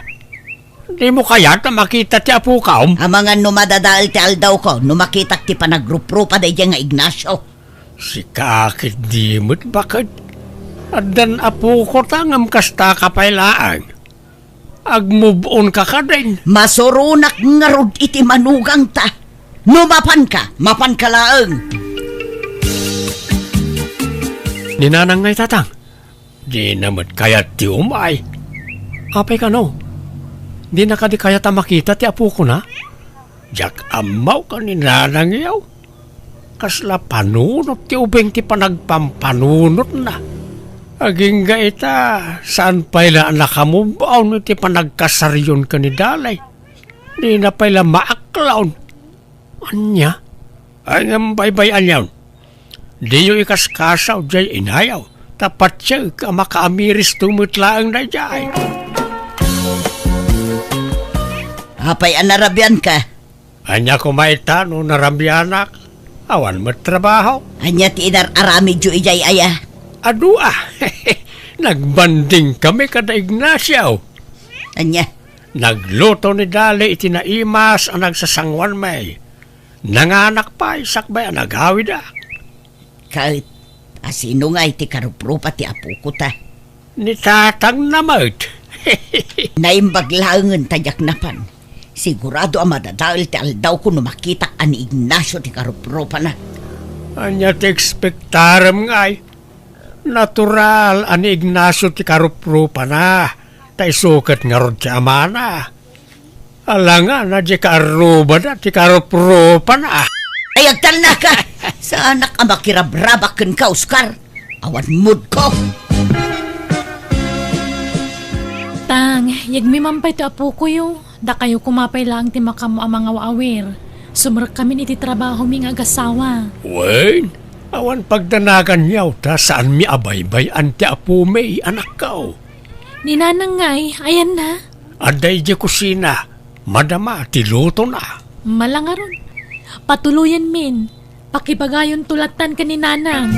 dimo kayat a makita ti apokam? Amangan no madadael ti aldawko, no makitak ti panagruprupa daydiay nga Ignacio. Sika ket di met, baket. Addan apokota ngem kastaka pay laeng. Agmove-onka kadin. Masuronak ngarud iti manugangta. No mapanka, mapanka laeng. Ni Nanang ngay, Tatang? Dina met kayat ti umay. Apay kano? Dina kadi kayat a makita ti apokona? Diak ammo ken ni Nanangyo. Kasla panunot ti ubing ti panagpampanunotna. Agingga ita, saan pay la a nakamove-on iti panagkasaryon ken ni Dalay. Dina pay la maaklon. Ania? Ay, ngem baybay-anyon. Diyo ikaskasaw jay inayo, ta patiek a makaamiristo met laeng dayjay. Apay a narabianka? Ania koma ita no narabianak? Awan met trabaho. Ania ti inar-aramidyo idiay aya? Adu a. Nagbanding kami kada Ignacio. Ania? Nagluto ni Dali iti naimas a nagsasanguanmi. Nanganak pay sakbay a nagawidak. Ket, asino ngay ti karuprupa ti apokota? Ni tatangna met. Naimbag laengen ta diak napan. Sigurado a madadael ti aldawko no makitak a ni Ignacio ti karuprupana. Ania ti ekspektarem ngay? Natural a ni Ignacio ti karuprupana, ta isu ket ngarud ti amana. Alangan a di kaarrubada ti karuprupana. Ay, agtalnaka! Saanak a makirabrabak kenka, Oscar. Awan moodko. Tang, yegmi man pay ti apokoyo. Dakayo koma pay laeng ti makaammo a mangaw-awir. Sumrekkamin iti trabahomi nga agasawa. Wen, awan pagdanaganyo ta saanmi a baybay-an ti apomi, anakko. Ni Nanang ngay, ayanna? Adda idiay kusina, madama ti lutona. Malangaron. Patuloyenmin. Pakibagayonto lattan ken ni Nanang.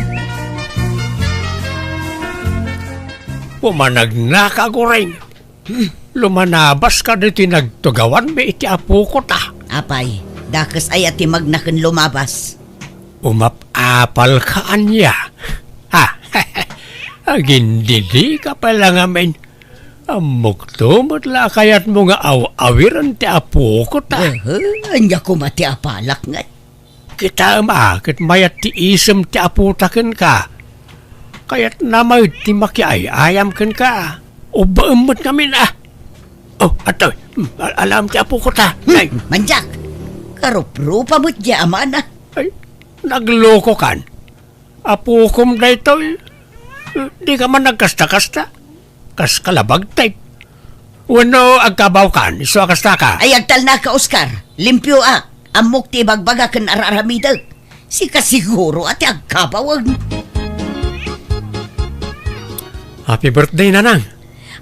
Pumanagnaka, Goreng. Lumanabaska ditoy nagtugawanmi iti apokota. Apay, dakes aya ti magna ken lumabas? Umap-apalka ania? Ha? Agindidika pay la ngamin. Ammokto met la a kayatmo nga aw-awiren ti apokota. Ehe, ania koma ti apalak ngay? Kitaem a ket mayat ti isem ti apota kenka. Kayatna met ti makiay-ayam kenka. Ubbaem met ngamin a. Oh, adtoy. Hmm, al-, alam ti apokota. Hmm, ay. Mandiak. Aruprupa met diay amana. Ay, naglokokan. Apokom daytoy. Dika man nagkasta-kasta. Kas kalabagtek. Wenno agkabawkan, isu a kastaka. Ay, agtalnaka, Oscar. Limpioak. Ammok ti ibagbaga ken ar-aramidek. Sika siguro a ti agkabawen. Happy birthday, Nanang.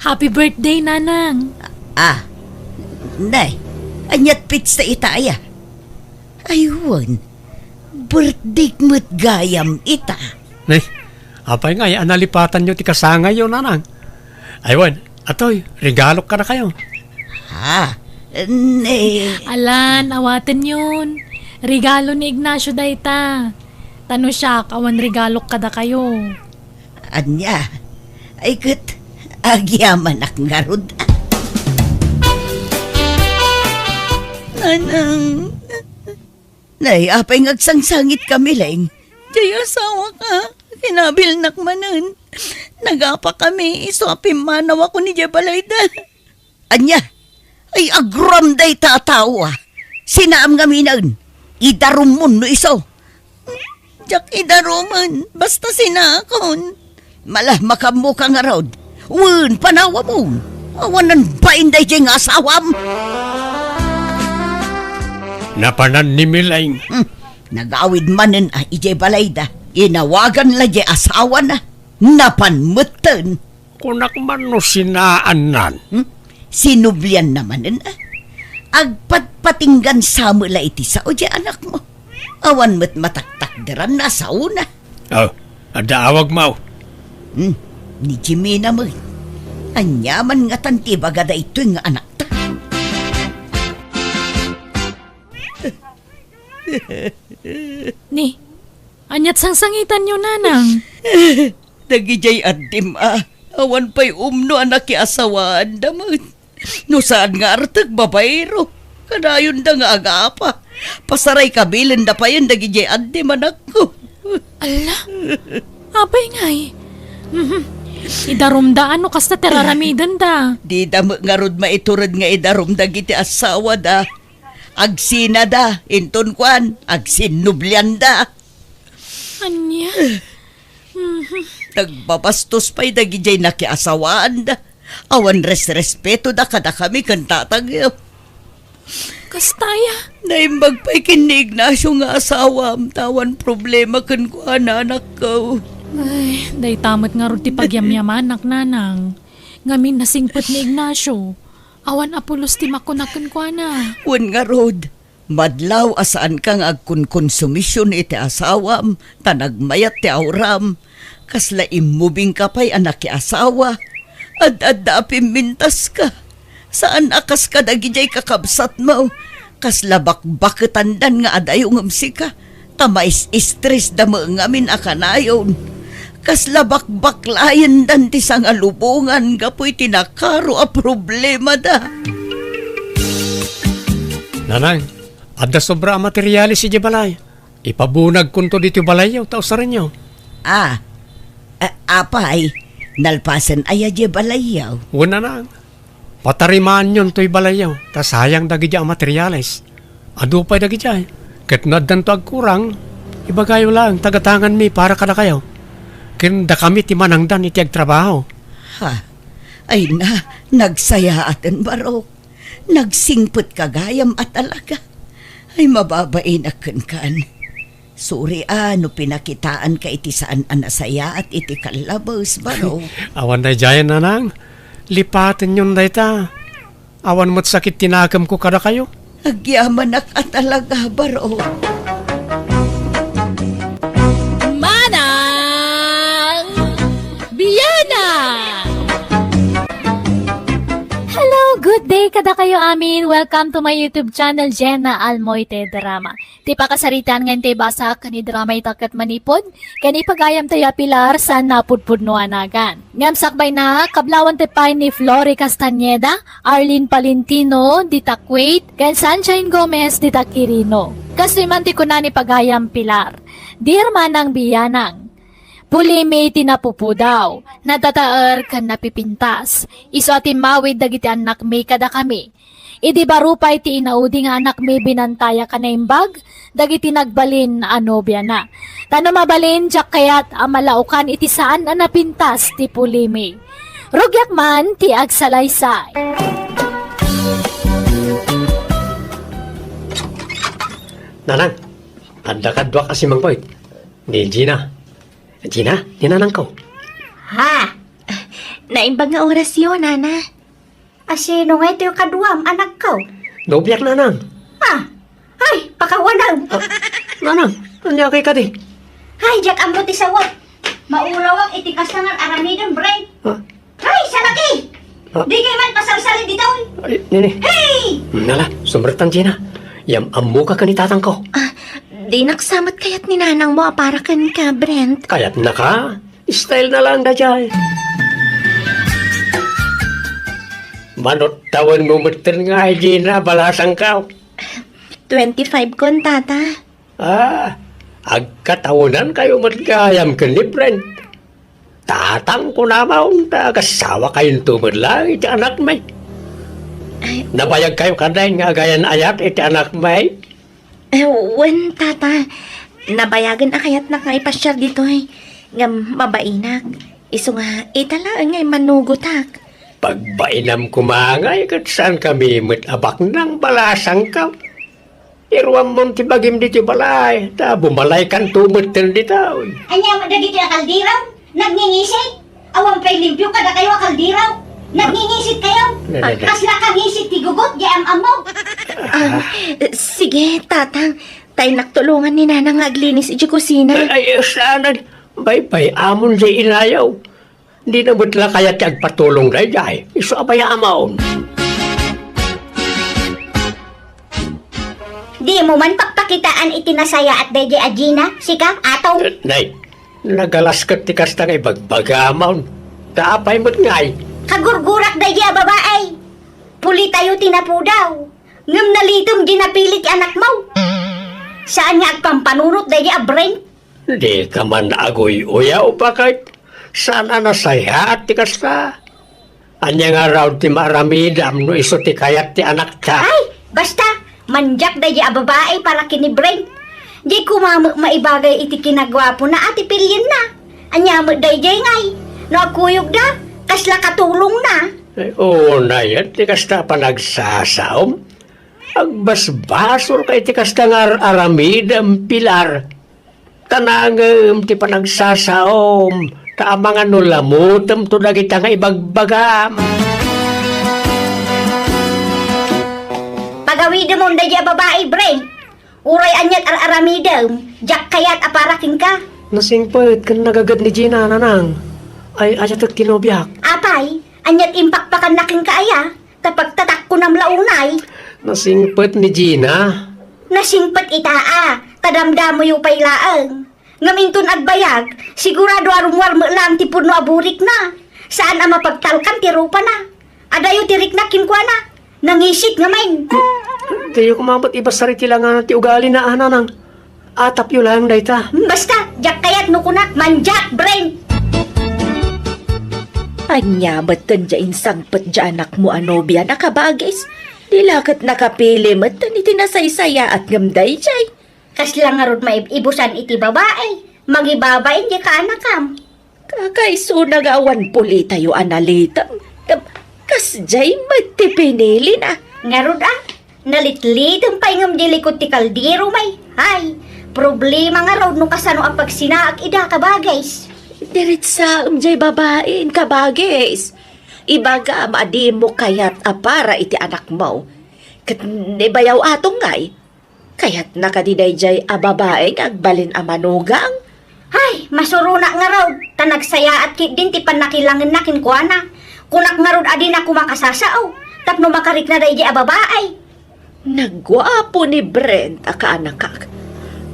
Happy birthday, Nanang. Ah, nay, aniat pitsta ita aya? Ay, wen, birthday met gayam ita. Nay, apay ngay a nalipatanyo ti kasangayyo, Nanang? Ay, wen, atoy, regalok kadakayo. Ha? Ne. Alan, awatenyon. Regalo ni Ignacio dayta. Ta no siak, awan regalok kadakayo. Ania? Ay ket, agyamanak ngarud. Nanang. Nay, apay nga agsangsangit kami, Leng? Diay asawak, kinabilnak manen. Nagapa kami, isu a pimmanawakon idiay balayda. Ania? Ay, aguram dayta a tao, a. Sinaam ngaminen. Idarummon no isu. Diak idarumen, basta sinaakon. Mala, makammoka ngarud. Wen, panawamon. Awanen bain daydiay nga asawam. Napanan ni Mileng. Hmm. Nagawid manen a idiay balayda. Inawagan la diay asawana. Napan metten. Kunak man no sinaannan. Hmm? Sinublianna manen, a? Agpatpatinggan sa met la iti sao diay anakmo. Awan met mataktakderanna a saona. Oh, adda awagmo. Hmm, ni Jimena met. Ania man ngatan ti ibaga daytoy nga anakta? Ni, aniat sangsangitanyo, Nanang? Dagidiay addim a, awan pay umno a nakiasawaanda met. No saan nga artek, babaero. Kadayonda nga agapa. Pasaray kabilenda payen dagidiay addim, anakko. Alla, apay ngay? Mhm. Idarumda no kasta ti ar-aramidenda. Dida met ngarud maitured nga idarum dagiti asawada. Agsinada, inton kuan, agsinnublianda. Ania? Mhm. Nagbabastos pay dagidiay nakiasawaanda. Awan resrespetoda kadakami ken tatangyo. Kasta aya? Naimbag pay ken ni Ignacio nga asawam, ta awan problema kenkuana, anakko. Ay, dayta met ngarud ti pagyamyamanak, Nanang. Ngamin nasingpet ni Ignacio. Awan a pulos ti makuna kenkuana. Wen ngarud, madlaw a saanka nga agkonkonsumision iti asawam, ta nagmayat ti auram. Kasla immubingka pay a nakiasawa. Ad-adda a pimmintaska. Saan a kas kadagidiay kakabsatmo. Kasla bakbaketandan nga adayo ngem sika. Ta mais-istresda met ngamin a kanayon. Kasla bakbaklayendan ti sangalubongan gapu iti nakaro a problemada. Nanang, adda sobra a materiales idiay balay. Ipabunagkonto ditoy balayyo, ta usarenyo. Ah, a-, apay, nalpasen aya diay balayyo? Wen, Nanang. Patarimaanyon toy balayyo, ta sayang dagidiay a materiales. Adu pay dagidiay. Ket no addanto agkurang, ibagayo laeng ta gatanganmi para kadakayo. Ken dakami ti manangdan iti agtrabaho. Ha? Ay na, nagsayaaten, Barok. Nagsingpetka gayam a talaga. Ay, mababainak kenkan. Sorry a no pinakitaanka iti saan a nasayaat iti kallabes, Barok. Awan daydiayen, Nanang. Lipatenyon dayta. Awan met sakit ti nakemko kadakayo. Agyamanak a talaga, Barok. Manang Biana! Hello, good day kadakayo amin. Welcome to my YouTube channel, Jenna Almoite Drama. Ti pakasaritaan nga intay bassak ken idrama ita ket manipud ken ipagayamtayo a Pilar saan napudpudno a nagan. Ngem sakbayna, kablawentayo pay ni Flori Castañeda, Arlene Palentino, dita Kuwait, ken Sunshine Gomez, dita Quirino. Kastoy man ti kuna ni pagayam Pilar, Dear Manang Bianang, pulimi ti napupudaw, natataer ken napipintas. Isu a timmawid dagiti annakmi kadakami. Idi baro pay ti inaudi nga anakmi, binantaya ka naimbag dagiti nagbalin a nobiana. Ta no mabalin, diak kayat a malaokan iti saan a napintas ti pulimi. Rugiak man ti agsalaysay. Nanang, adda kaduak a simangpet. Ni Gina. Gina, ni nanangko. Ha? Naimbag nga orasyo, nana. Asino nga itoy kaduam, anakko? Nobiak, nanang. Ah, ay, pakawanam. Ah, nanang, ania kay kadi? Ay, diak ammo ti sawak. Maurawak iti kasta nga aramidem, Bren. Ah. Ay, salaki! Ah. Di kay man pasalsali ditoy. Ay, nini. Hey! Nala, sumrektan, Gina. Yam-ammoka ken ni tatangko. Ah, dinak sa met kayat ni nanangmo a para kenka, Brent. Kayatnaka? Style na lang daydiay. Mano tawenmo metten nga, Gina, balasangko? Twenty-five kon, tata. Ah, agkatawenankayo met gayam ken ni Brent. Tatang kunamon ta agasawakayonto met laeng iti anakmi. Ay. Nabayagkayo kadi nga agayan-ayat iti anakmi? Eh, wen, tata. Nabayagen a kayatnak nga ipasiar ditoy. Ngem mabainak. Isu nga, ita laeng nga immanugotak. Pagbainam koma ngay ket saankami met a baknang, balasangko. Iruammon ti bagim ditoy balay, ta bumalaykanto metten ditoy. Ania met dagiti a kaldero? Nagngingisit? Awan pay limpio kadakayo a kaldero. Nagngingisit kayo? Ne, ne, ne. Kasla kangisit ti gugot, di am-ammo. Ah, sige, tatang. Tay naktulongan ni nanang nga aglinis iti kusina. Ay, ay, saan? Baybay-amon diay inayo. Dina met la kayat ti agpatulong daydiay. Isu a bay-amon. Dimo man pakpakitaan iti nasayaat daydiay a Gina, sika, Atong? Eh, nay, nagalas ket ti kasta nga ibagbagam. Ta apay met ngay? Kagurgurak daydiay a babai. Pulitayo ti napudaw. Ngem nalitem diay napili ti anakmo. Saan nga agpampanunot daydiay a Brent? Dika man aguy-uyaw, baket saan a nasayaat ti kasta. Ania ngarud ti maaramidam no isu ti kayat ti anakta? Ay, basta, mandiak daydiay a babai para ken ni Brent. Diay koma met maibagay iti kinaguapona a ti pilienna. Ania met daydiay ngay? No agkuyogda, kasla katulongna. Ay, unay, ti kasta a panagsasaom. Agbasbasolka iti kasta nga ar-aramidem, Pilar. Ta naangem ti panagsasaom, ta amangan no lamutemto dagita nga ibagbagam. Pagawidemon daydiay a babai, Bren. Uray aniat ar-aramidem, diak kayat a para kenka. Nasingpet ken nagaged ni Gina, nanang. Ay, ayatek ti nobiak. Apay, aniat impakpakanna kenka aya? Ta pagtatakkonam la unay. Nasingpet ni Gina. Nasingpet ita a, ta damdamoyo pay laeng. Ngem inton agbayag, sigurado a rummuar met laeng ti pudno a burikna. Saan a mapagtalkan ti rupana. Adayo ti rikna kenkuana. Nangisit ngamin. Diyo koma met ibasar iti langana ti ugalina, a, nanang. Atapyo laeng dayta. Basta, diak kayat no kunak, mandiak, Bren! Ania metten diay insangpet diay anakmo a nobiana, kabagis? Di la ket nakapili metten iti nasaysayaat ngem daydiay. Kasla ngarud maib-ibusan iti babai, mangibabain diay kaanakam. Kakaisuna nga awan pulitayo a nalitem. Ngem, kasdiay met ti pinilina. Ngarud a, nalitlitem pay ngem diay likod ti kaldero, may. Ay, problema ngarud no kasano a pagsinaak ida, kabagis. Diretsaem diay babain, kabagis. Ibagam a dimo kayat a para iti anakmo. Ket ni bayaw Atong ngay, kayatna kadi daydiay a babai nga agbalin a manugang? Ay, masuronak ngarud, ta nagsayaat ketdin ti pannakilangenna kenkuana. Kunak ngarud a dina koma kasasao, tapno makarikna daydiay a babai. Nagguapo ni Brent a kaanakak.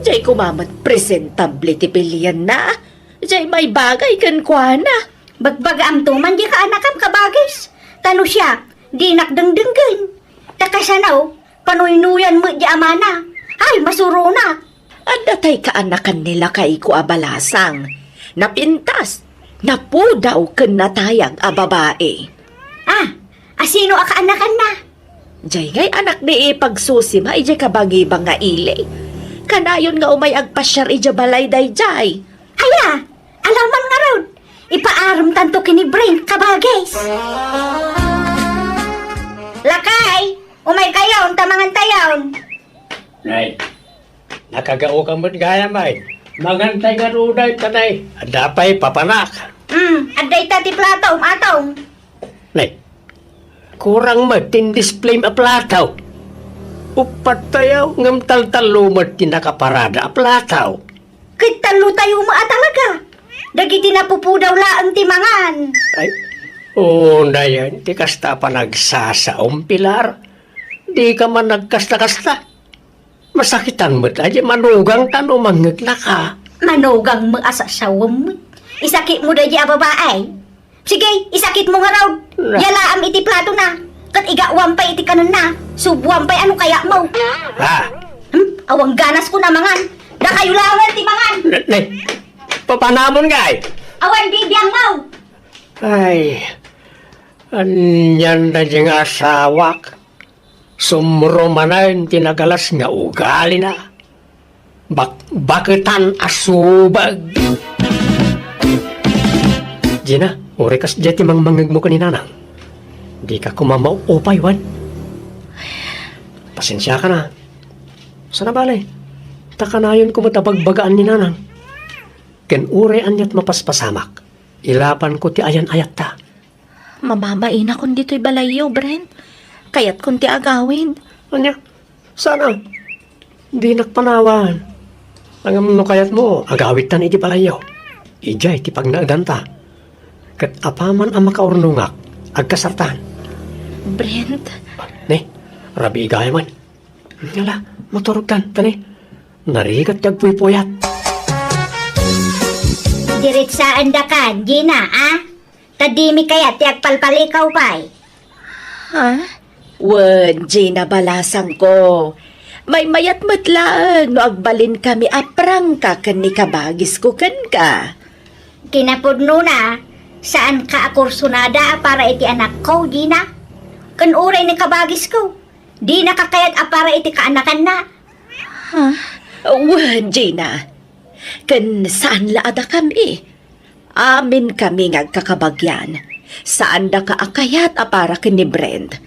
Diay koma met presentable ti pilienna. Diay maibagay kenkuana. Bagbagaamto man diay kaanakam, kabagis. Ta no siak, dinak dengdenggen. Ta kasano, panuynuyan met diay amana. Ay, masuronak. Adda tay kaanakan ni lakayko a balasang. Napintas, napudaw ken natayag a babai. Ah, asino a kaanakanna? Jay ngay anak ni ipagsusima idiay kabangibang nga ili. Kanayon nga umay agpasiar idiay balay dayjay. Aya, alaman ngarud. Ipaarem tanto ken ni Brent, kabagis. Lakay, umay kayon, ta mangan tayon. Nay, nakagaoka met gayam ay. Mangan tay ngarud ay, tatay. Adda pay papanak. Hmm, adda ita ti platom, atong. Nay, kurang met ti displayem a plato. Uppat tayo, ngem taltallo met ti nakaparada a plato. Ket tallo tayo met a talaga. Dagiti napupudaw laeng ti mangan. Ay, oo, dayan, ti kasta a panagsasaom, Pilar. Dika man nagkasta-kasta. Masakitan met a di manugangta no mangngegna ka. Manugang met a sasawem met. Isakitmo daydi a babae. Sige, isakitmo ngarud. Na- Yalaam iti platona. Ket igawam pay iti kanenna. Subuam pay a no kayatmo. Ah. Hmm? Awan ganasko a mangan. Dakayo laengen ti mangan. Ne, ne. Papanamon ngay. Awan bibiangmo. Ay, anian daydi nga asawak. Sumro manen ti nagalas nga ugalina. Bakbaketan a subag. Gina, uray kasdiay ti mangmangngegmo ken ni Nanang. Dika koma maupay, wen? Pasensiakan a. Saan a bale, ta kanayon koma ta bagbagaan ni Nanang. Ken uray aniat mapaspasamak, ilapanko ti ayan-ayatta. Mababainakon ditoy balayyo, Brent. Kayatkon ti agawid. Ania? Saan a? Dinak panawan. Ngem no kayatmo, agawidtan iti balayyo. Idiay ti pagnaedanta. Ket apaman a makaurnongak, agkasartan. Brent. Ne, rabii gayam. Ala, maturogkan, ta ne, narigat ti agpuypuyat. Diretsaandakan, Gina, a? Ta dimi kayat ti agpalpalikaw pay. Ha? Wen, Gina, balasangko. Maymayat met laeng no agbalinkami a prangka ken ni kabagisko kenka. Kinapudnona, saanka a kursunada a para iti anakko, Gina. Ken uray ni kabagisko, dinaka kayat a para iti kaanakanna. Ha? Wen, Gina. Ken saan la a dakami. Aminkami nga agkakabagian. Saandaka a kayat a para ken ni Brent.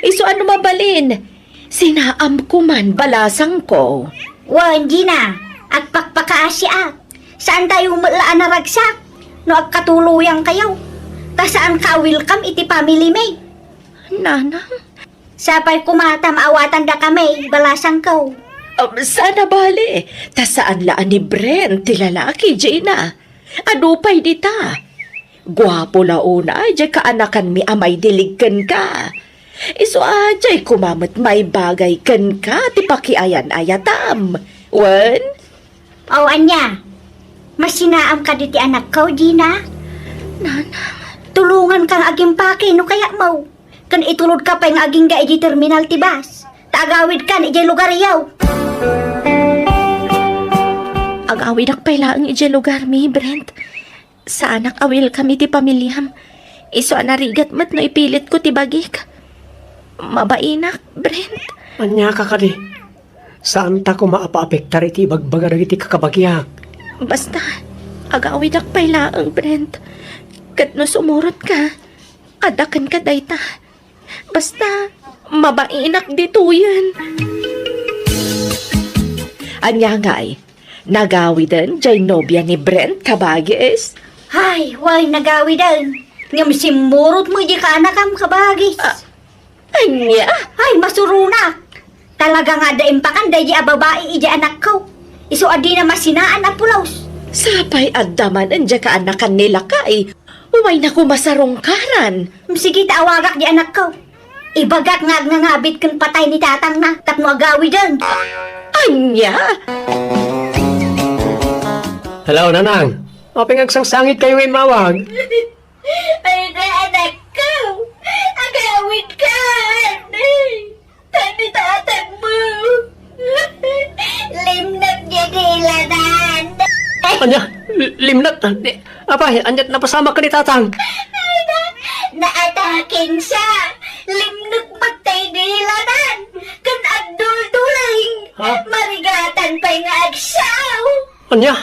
Isu a no mabalin, sinaamko man, balasangko. Wen, Gina, agpakpakaasiak. Saantayo met la a naragsak no agkatuloyangkayo. Ta saanka a welcome iti family mi. Nanang? Sapay koma ta maawatandakami, balasangko. Um, saan a bale, ta saan la a ni Brent ti lalaki, Gina. Adu pay dita. Guapo la unay diay kaanakanmi a maidilig kenka. Isu a diay koma met maibagay kenka ti pakiayan-ayatam. Wen? O ania? Masinaam kadi ti anakko, Gina? Nanang. Tulonganka nga agimpake no kayatmo. Ken itulodka pay nga agingga idiay terminal ti bus. Ta agawidkan idiay lugaryo. Agawidak pay laeng idiay lugarmi, Brent. Saanak a welcome iti pamiliam. Isu a narigat met no ipilitko ti bagik. Mabainak, Brent. Aniaka kadi? Saanta koma a paapektar iti ibagbaga dagiti kakabagiak. Basta, agawidak pay laeng, Brent. Ket no sumurotka, adda kenka dayta. Basta, mabainak ditoyen. Ania ngay, nagawiden diay nobia ni Brent, kabagis? Hay, wen, nagawiden. Ngem simmurot met diay kaanakam, kabagis. Ah, ania? Ay, masuronak. Talaga nga adda impakan daydi a babai idiay anakko. Isu a dina masinaan a pulos. Sapay adda manen diay kaanakan ni lakay. Umayna koma sarungkaran. Sige ta awagak diay anakko. Ibagak nga agngangabit ken patay ni tatangna tapno agawiden. Ania? Hello, Nanang. Apay nga agsangsangitkayo nga immawag? Ay, na, anakko. Agawidkan. Tani tatangmo. Limnok diay dilanan. Ania? Li-, limnok? Ni-, apay, ania ti napasamak ken ni tatang? Ay, na, naataken siya. Limnok met tay dila. Ania?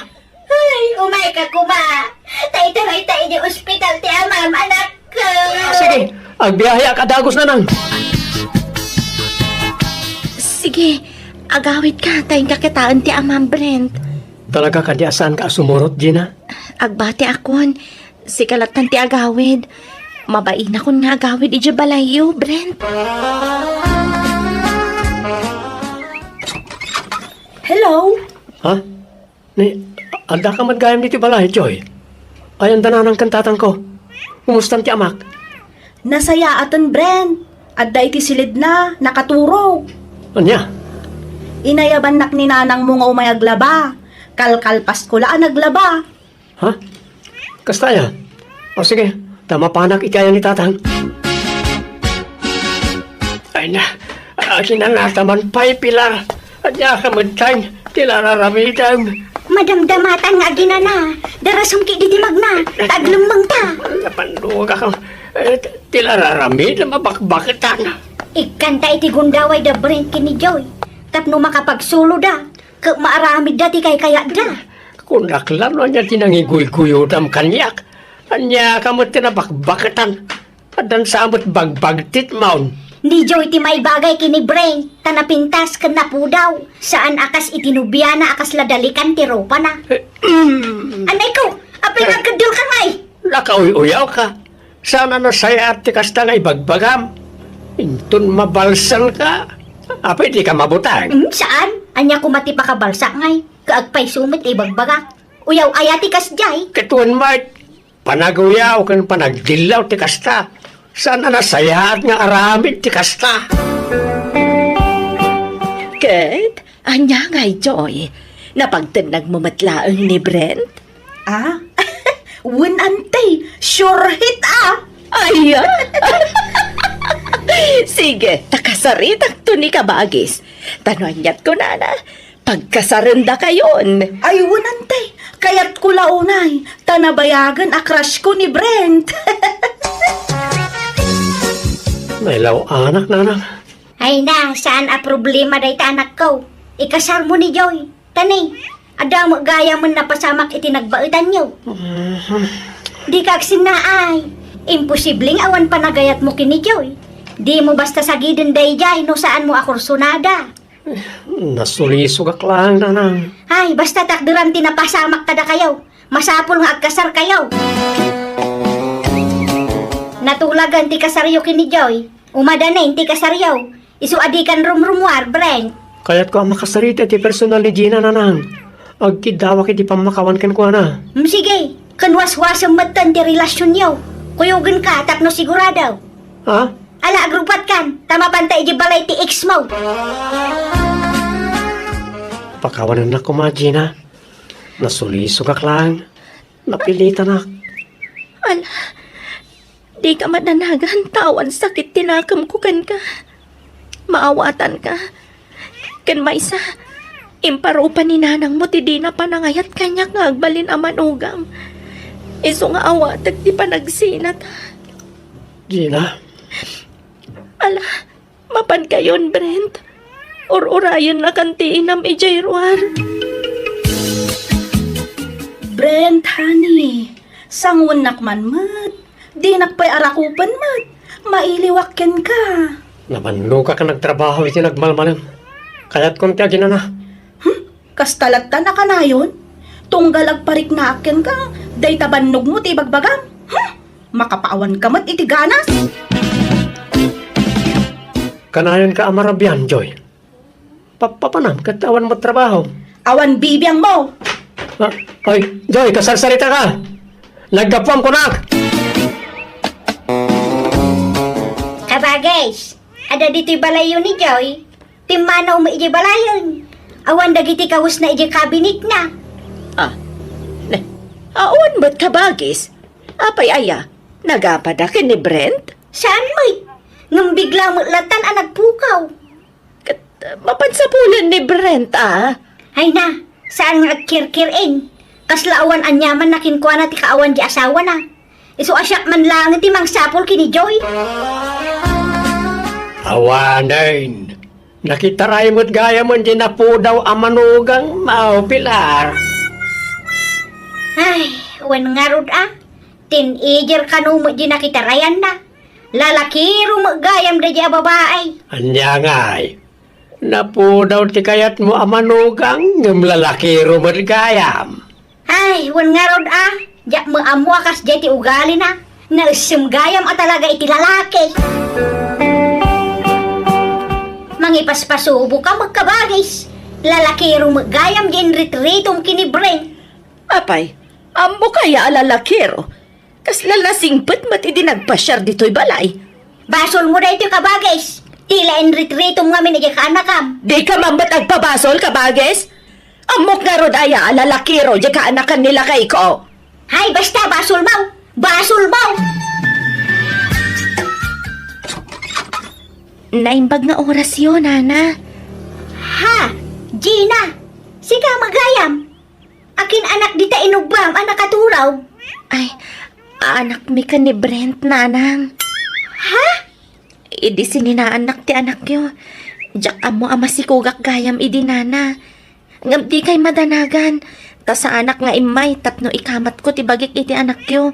Ay, umayka koma. Ta itaray ta idi ospital ti amam, anakko. Ah, sige, agbiaheak a dagus, nanang. Sige, agawidka, ta inka kitaen ti amam, Brent. Talaga kadi a saanka a sumurot, Gina? Agbatiakon, sika lattan ti agawid. Mabainakon nga agawid idiay balayyo, Brent. Hello? Ha? Ni, addaka met gayam ditoy balay, Joy? Ay, anda nanang ken tatangko? Kumustan ti amak? Nasayaaten, Brent. Adda iti silidna, nakaturog. Ania? Inayabannak ni nanangmo nga umay aglaba. Kalkalpasko la a naglaba. Ha? Kasta aya? O sige, ta mapanak iti aya ni tatang. Ay na, aginanata man pay, Pilar. Ania ka met, tay, ti la ar-aramidem? Madamdamatan nga aginana. Darasem ketdi ti magna, ta aglemmengta. Napandugak. Eh, ti la ar-aramidem a bakbaketan. Ikkanta iti gundaway da Brent ken ni Joy tapno makapagsuloda ket maaramidda ti kaykayatda. Kunak la no ania ti nangiguyguyodam kaniak. Ania ka met ti nabakbaketan? Addan sa met bagbagtit maon. Ni Joy ti maibagay ken ni Brent, ta napintas ken napudaw. Saan a kas iti nobiana a kasla dalikan ti rupana. Anay ko, apay nga agkeddel ka ngay? Nakauy-uyaw ka. Saan a nasayaat ti kasta nga ibagbagam. Inton mabalsan ka, apay di ka mabutang? Hmm, saan? Ania koma ti pakabalsak ngay? Kaagpayso met ti ibagbagak. Uyaw aya ti kasdiay? Ket wen met, panaguyaw ken panagdillaw ti kasta. Saan a nasayaat nga aramid ti kasta? Ket, ania ngay, Joy? Napagtennagmo met laeng ni Brent? Ah? Wen, anti. Sure hit, ah! Ay, ah! Sige, ta kasaritakto ni kabagis. Ta no aniat kunana, pagkasarendakayon. Ay, wen, anti. Kayatko la unay, ta nabayagen a crush ko ni Brent. Nailaw-anak, nanang. Ay na, saan a problema dayta, anakko. Ikasarmo ni Joy. Ta ni, adda met gayamen napasamak iti nagbaetanyo. Mhm. Dika agsinnaay. Imposible nga awan panagayatmo ken ni Joy. Dimo basta sagiden daydiay no saanmo a kursunada. Nasulisogak laeng, nanang. Ay, basta takderam ti napasamak kadakayo. Masapul nga agkasarkayo. Natulagan ti kasaryo ken ni Joy. Umadanen ti kasaryo. Isu a dikan rumrumuar, Brent. Kayatko a makasarita ti personal ni Gina, nanang. Agkiddawak iti pammakawan kenkuana. Hmm, sige. Ken waswasem metten ti relasionyo. Kuyogenka tapno sigurado. Ha? Ala, agrupatkan, ta mapanta idiay balay ti ex mo. Pakawanennak koma, Gina. Nasulisogak laeng. Napilitanak. Ala, dika madanagan ta awan sakit ti nakemko kenka. Maawatanka. Ken maysa, imparupa ni nanangmo ti dina panangayat kaniak nga agbalin a manugang. Isu nga awatek ti panagsinata. Gina. Ala, mapankayon, Brent. Ur-urayennakan ti inam idiay ruar. Brent, honey, sanguennak man met. Dinak pay arakupen met. Mailiwak kenka. Nabannogak a nagtrabaho iti nagmalmalem. Kayatkon ti aginana. Hmm? Kasta lattan a kanayon? Tunggal agpariknaak kenka, dayta bannogmo ti ibagbagam? Hmm? Makapaawanka met iti ganas. Kanayonka a marabian, Joy. Pappapanam ket awan met trabaho. Awan bibiangmo. Ah, ay, Joy, kasarsaritaka. Naggapuam kunak. Kabagis, adda ditoy balayyo ni Joy. Timmanawmi idiay balayen. Awan dagiti kawesna idiay kabinetna. Ah, ne, awan met kabagis. Apay aya, nagapada ken ni Brent? Saan met. Ngem bigla met lattan a nagpukaw. Ket, uh, mapan sapulen ni Brent, ah. Ay na, saan nga agkirkir-en. Kasla awan aniamanna kenkuana ti kaawan di asawana. Isu a siak man laengen ti mangsapul ken ni Joy. Awanen. Nakitaray met gayamen ti napudaw a manugang, Mao Pilar. Ay, wen ngarud a. Teenager kano met di nakitarayanna. Lalakiro met gayam daydi a babai. Ania ngay? Napudaw ti kayatmo a manugang, ngem lalakiro met gayam. Ay, wen ngarud a. Diak met ammo a kasdiay ti ugalina. Naessem gayam a talaga iti lalaki. Mangipaspasobok a met, kabagis. Lalakiro met gayam di inritritom ken ni Brent. Apay, ammo kaya a lalakiro? Kasla nasingpet met idi nagpasiar ditoy balay. Basolmo daytoy, kabagis. Tila inritritom ngamin idiay kaanakam. Dika man met agpabasol, kabagis? Ammok ngarud aya a lalakiro diay kaanakan ni lakayko? Hay, basta, basolmo! Basolmo! Naimbag nga orasyo, Nana. Ha? Gina! Sika met gayam? Akin anak dita inubam a nakaturog? Ay, anakmi ken ni Brent, Nanang. Ha? Idi sininaannak ti anakyo, diak ammo a masikogak gayam idi, Nana. Ngem dikay madanagan, ta saanak nga immay tapno ikamatko ti bagik iti anakyo.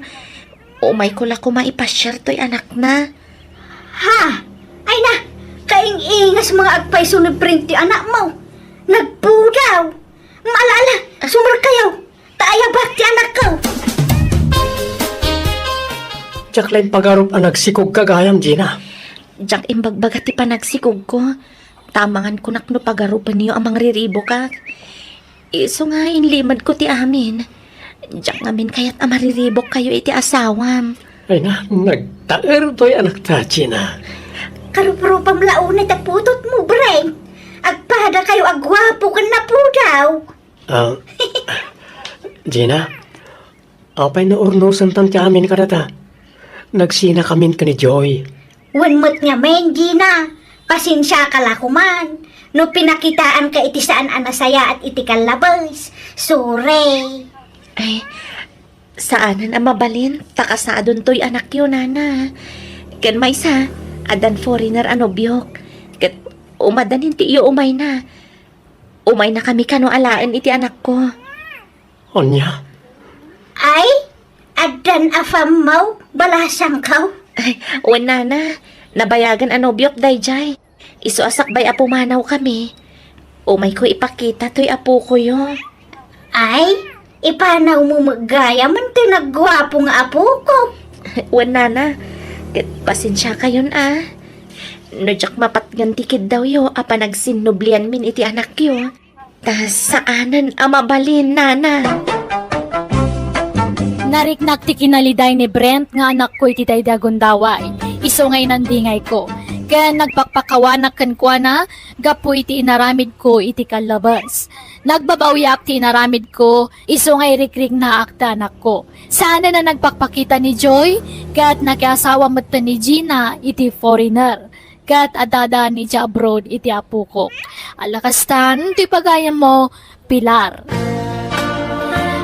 Umayko la koma ipasiar toy anakna. Ha? Ay na, kaing-ingasmo nga agpayso ni Brent ti anakmo. Nagpudaw. Ala, ala, sumrekkayo. Ta ayabak ti anakko. Diak la impagarup a nagsikogka gayam, Gina. Diak imbagbaga ti panagsikogko. Ta amangan konak no pagarupenyo a mangriribokak. Isu nga inlimedko ti amin. Diak ngamin kayat a mariribokkayo iti asawam. Ay na, nagtaer toy anakta, Gina. Karuprupam la unay ta putotmo, Brent. Agpadakayo a guapo ken napudaw. Ah, Gina, apay no urnosantan ti amin kadata? Nagsinakamin ken ni Joy. Wen met ngamin, Gina. Pasensiaka la koman. No pinakitaanka iti saan a nasayaat iti kallabes. Sorry. Ay, saanen a mabalin, ta kasadon toy anakyo, Nana. Ken maysa, addan foreigner a nobiok. Ket umaddan inti iyo umayna. Umaynakami kano alaen iti anakko. Ania? Ay, addan apammo, balasangko. Ay, wen, Nana, nabayagen a nobiok daydiay. Isu a sakbay a pumanawkami, umayko ipakita toy apokoyo. Ay, ipanawmo met gayam ti nagguapo nga apoko. Wen, Nana, ket pasensiakayon a. No diak mapatgan ti kiddawyo a panagsinnublianmin iti anakyo, ta saanen a mabalin, Nana. Nariknak ti kinaliday ni Brent nga anakko iti daydi a gundaway, isu nga inandingayko, ken nagpakpakawanak kenkuana gapu iti inaramidko iti kallabes. Nagbabawiak ti inaramidko, isu nga irikriknaak ti anakko. Saanen a nagpakpakita ni Joy, ket nakiasawa metten ni Gina iti foreigner. Ket adda idiay abroad iti apokok. Ala kastan, ti pagayammo, Pilar.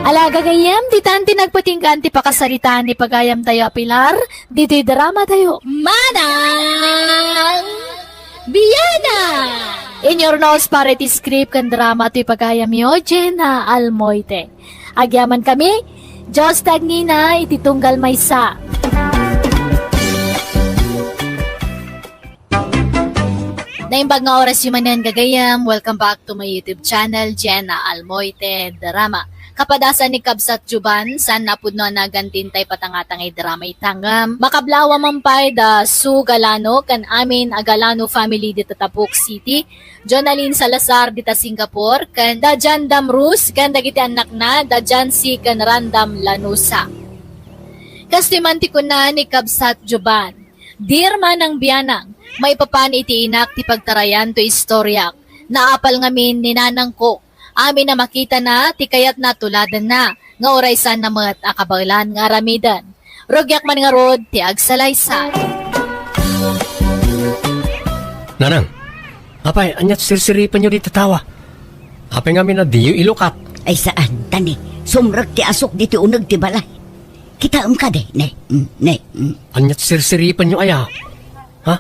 Ala, gagayyem, ditan ti nagpatinggaan ti pakasaritaan ni pagayamtayo a Pilar, ditoy dramatayo, Manang Biana! In your nose para iti script ken drama ti pagayamyo, Jenna Almoite. Agyamankami, Dios ti agnina iti tunggal maysa. Naimbag nga orasyo manen, gagayyem. Welcome back to my YouTube channel, Jenna Almoite Drama. Kapadasan ni Kabsat Juban, saan a pudno a nagan ti intay patangtangay drama ita ngem makablawa man pay da Su Galano ken amin a Galano family dita Tabuk City, Jonalyn Salazar dita Singapore, ken da Jan Damrus ken dagiti annakna, da Jancy ken Randam Lanusa. Kastoy man ti kuna ni Kabsat Juban, "Dear Manang Bianang, maipapan iti inak ti pagtarayan toy istoriak. Naapal ngamin ni nanangko. Amin a makitana ti kayatna tuladenna, nga uray saanna met a kabaelan nga aramiden. Rugiak man ngarud ti agsalaysay." Nanang, apay, aniat sirsiripenyo dita tawa? Apay ngamin a diyo ilukat? Ay, saan, ta ni, sumrek ti asuk ditoy uneg ti balay. Kitaem kadi, ne, mm, ne, mm. Aniat sirsiripenyo aya? Ha?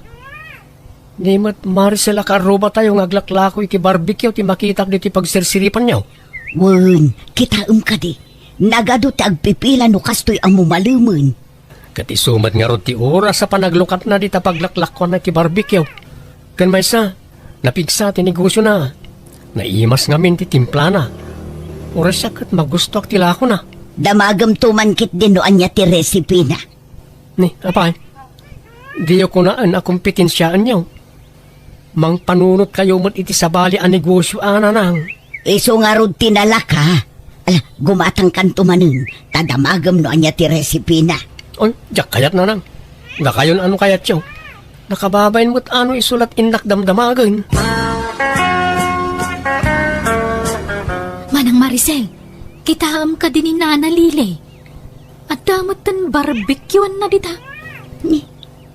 Ni met Maricel a kaarrubatayo nga aglaklako iti barbecue ti makitak ditoy pagsirsiripenyo. Wen, kitaem kadi. Nagadu ti agpipila no kastoy a mumalemen. Ket isu met ngarud ti oras a panaglukatna dita paglaklakuanna ti barbecue. Ken maysa, napigsa ti negosiona. Naimas ngamin ti timplana. Uray siak ket magustoak ti lakona. Damagemto man ketdin no ania ti resipina. Ni, apay, diyo kunaen a kompetensiaenyo. Mangpanunotkayo met iti sabali a negosio a, Nanang. Isu ngarud ti nalaka. Ala, gumatangkanto manen, ta damagem no ania ti resipina. Oy, diak kayat, Nanang. Dakayon a no kayatyo. Nakababain met a no isu la ti innak damdamagen. Manang Maricel, kitaem kadi ni Nana Lily. Adda metten barbecueanna dita. Ni,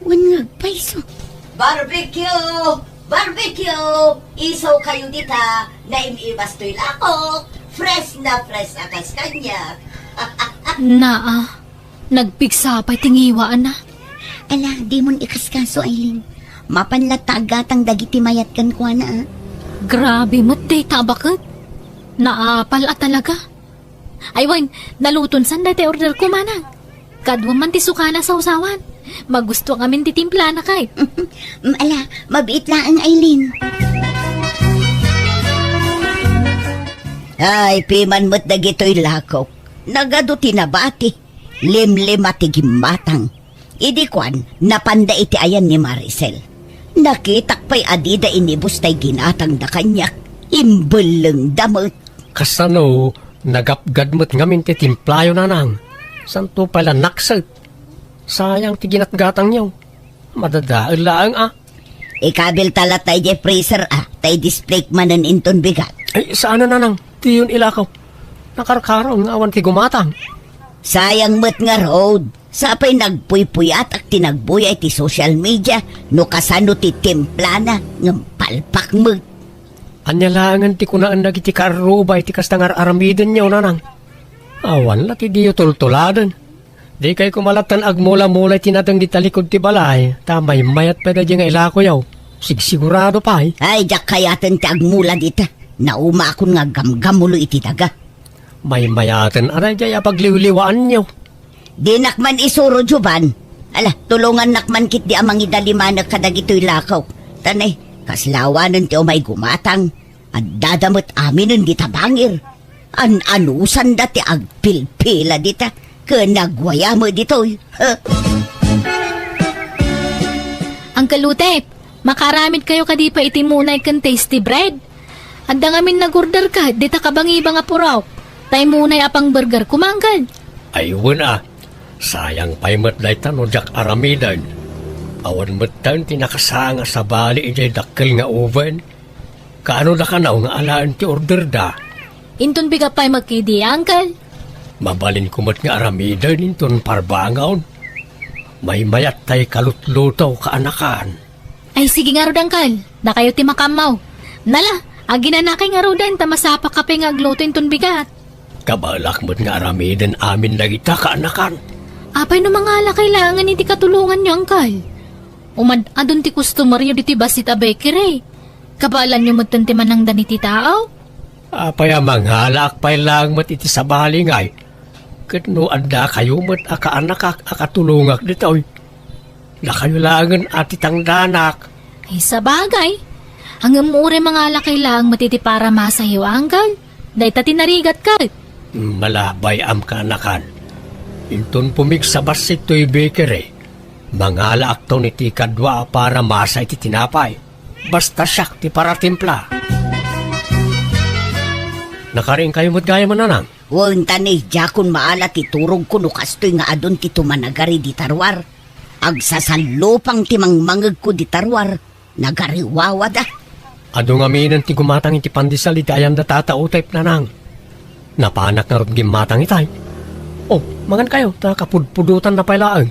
wen nga agpayso. Barbecue! Barbecue! Isu kayo dita, naim-imas toy lakok. Fresh na fresh a kas kaniak. Naa, nagpigsa pay ti ngiwaanna. Ala, dimon ikaskaso, Aileen. Mapan latta aggatang dagiti mayat kenkuana, a. Grabe met dayta a baket. Naapal a talaga. Ay wen, naluton san dayta order ko, Manang. Kaduam man ti sukana sawsawan. Magusto ngamin ti timplana kay. Mm, ala, mabiit laeng, Aileen. Ay, piman met dagitoy lakok. Nagadu ti nabati. Limlima ti gimmatang. Idi kuan, napanda iti ayan ni Maricel. Nakitak pay a dida inibus tay ginatangda kaniak. Imbellengda met. Kasano, nagapgad met ngamin ti timplayo, Nanang? Santo pay la nakset. Sayang ti ginatgatangyo. Madadael laeng, a. Ikabilta latta idiay freezer, a, ta i-display manen inton bigat. Ay, saan a, Nanang? Diyon ilakaw. Nakarkaro nga awan ti gumatang. Sayang met ngarud. Sapay nagpuypuyatak ti nagbuya iti social media no kasano ti timplana ngem palpak met. Ania laengen ti kunaen dagiti kaarruba iti kasta nga ar-aramidenyo, Nanang? Awan la ti diyo tultuladen. Dikay koma latta agmula-mula iti nateng dita likud ti balay, ta maymayat pay daydiay nga ilakoyo. Sigsigurado pay. Ay, diak kayaten ti agmula dita. Naumakon nga aggamgammulo iti daga. Maymayaten a daydiay a pagliwliwaanyo. Dinak man isuro, Jovan. Ala, tulongannak man ketdi a mangidalimanek kadagitoy lakok. Ta ne, kasla awanen ti umay gumatang. Addada met aminen dita bangir. An-anusanda ti agpilpila dita, ken nagwaya met ditoy. Uncle Utep, makaaramidkayo kadi pay iti munay ken tasty bread? Adda ngamin nag-order ket dita kabangibang a purok. Tay munay a pang-burger koma, Uncle. Ay, wen a. Sayang pay met dayta no diak aramiden. Awan metten ti nakasanga sabali idiay dakkel nga oven. Kaano da kanaw nga alaen ti orderda? Inton bigat pay met kadi, Uncle. Mabalinko met nga aramiden inton parbangon. Maymayat tay kalutluto, kaanakan. Ay, sige ngarud, Uncle. Dakayo ti makaammo. Nala, aginanakay ngaruden ta masapaka pay nga agluto inton bigat. Kabaelak met nga aramiden amin dagita, kaanakan. Apay no mangalakay laengen iti katulonganyo, Uncle? Umad-adun ti customeryo ditoy bassit a bakery. Kabaelanyo metten ti manangdan iti tao? Apay a mangalaak pay laeng met iti sabali ngay? Ket no addakayo met a kaanakak a katulongak ditoy, dakayo laengen a ti tangdanak. Ay, sabagay. Ngem uray mangalakay laeng met iti paramasayo, Uncle. Dayta ti narigat ket. Malabay am kaanakan. Inton pumigsa bassit toy bakery, mangalaakton iti kadua a paramasa iti tinapay. Basta siak ti paratimpla. Nakariingkayo met gayam, Nanang? Wen, ta ni, diakon maala ti turogko no kastoy nga adun ti tumanagari dita ruar. Agsasallupang ti mangmangegko dita ruar. Nagariwawada. Adu ngaminen ti gumatang iti pandesal iti ayanda Tata Utep, Nanang. Napanak ngarud gimmatang itay. O, mangankayo, ta kapudpudotanna pay laeng.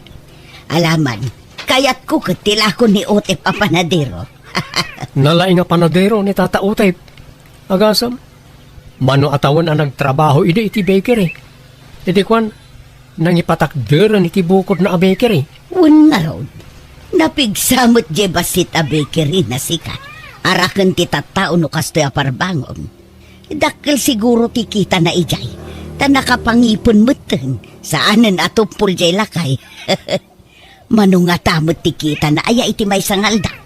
Alaman, kayatko ket ti lako ni Utep a panadero. Nalaing a panadero ni Tata Utep. Agasem, mano a tawen a nagtrabaho idi iti bakery. Iti kuan, nangipatakderen iti bukodna a bakery. Wen ngarud, napigsa met diay bassit a bakery na sika. Araken ti tattao no kastoy a parbangon. Dakkel siguro ti kitana idiay. Ta nakapangipen metten, saanen a tuppol jay lakay. Mano ngata met ti kitana aya iti maysa nga aldaw?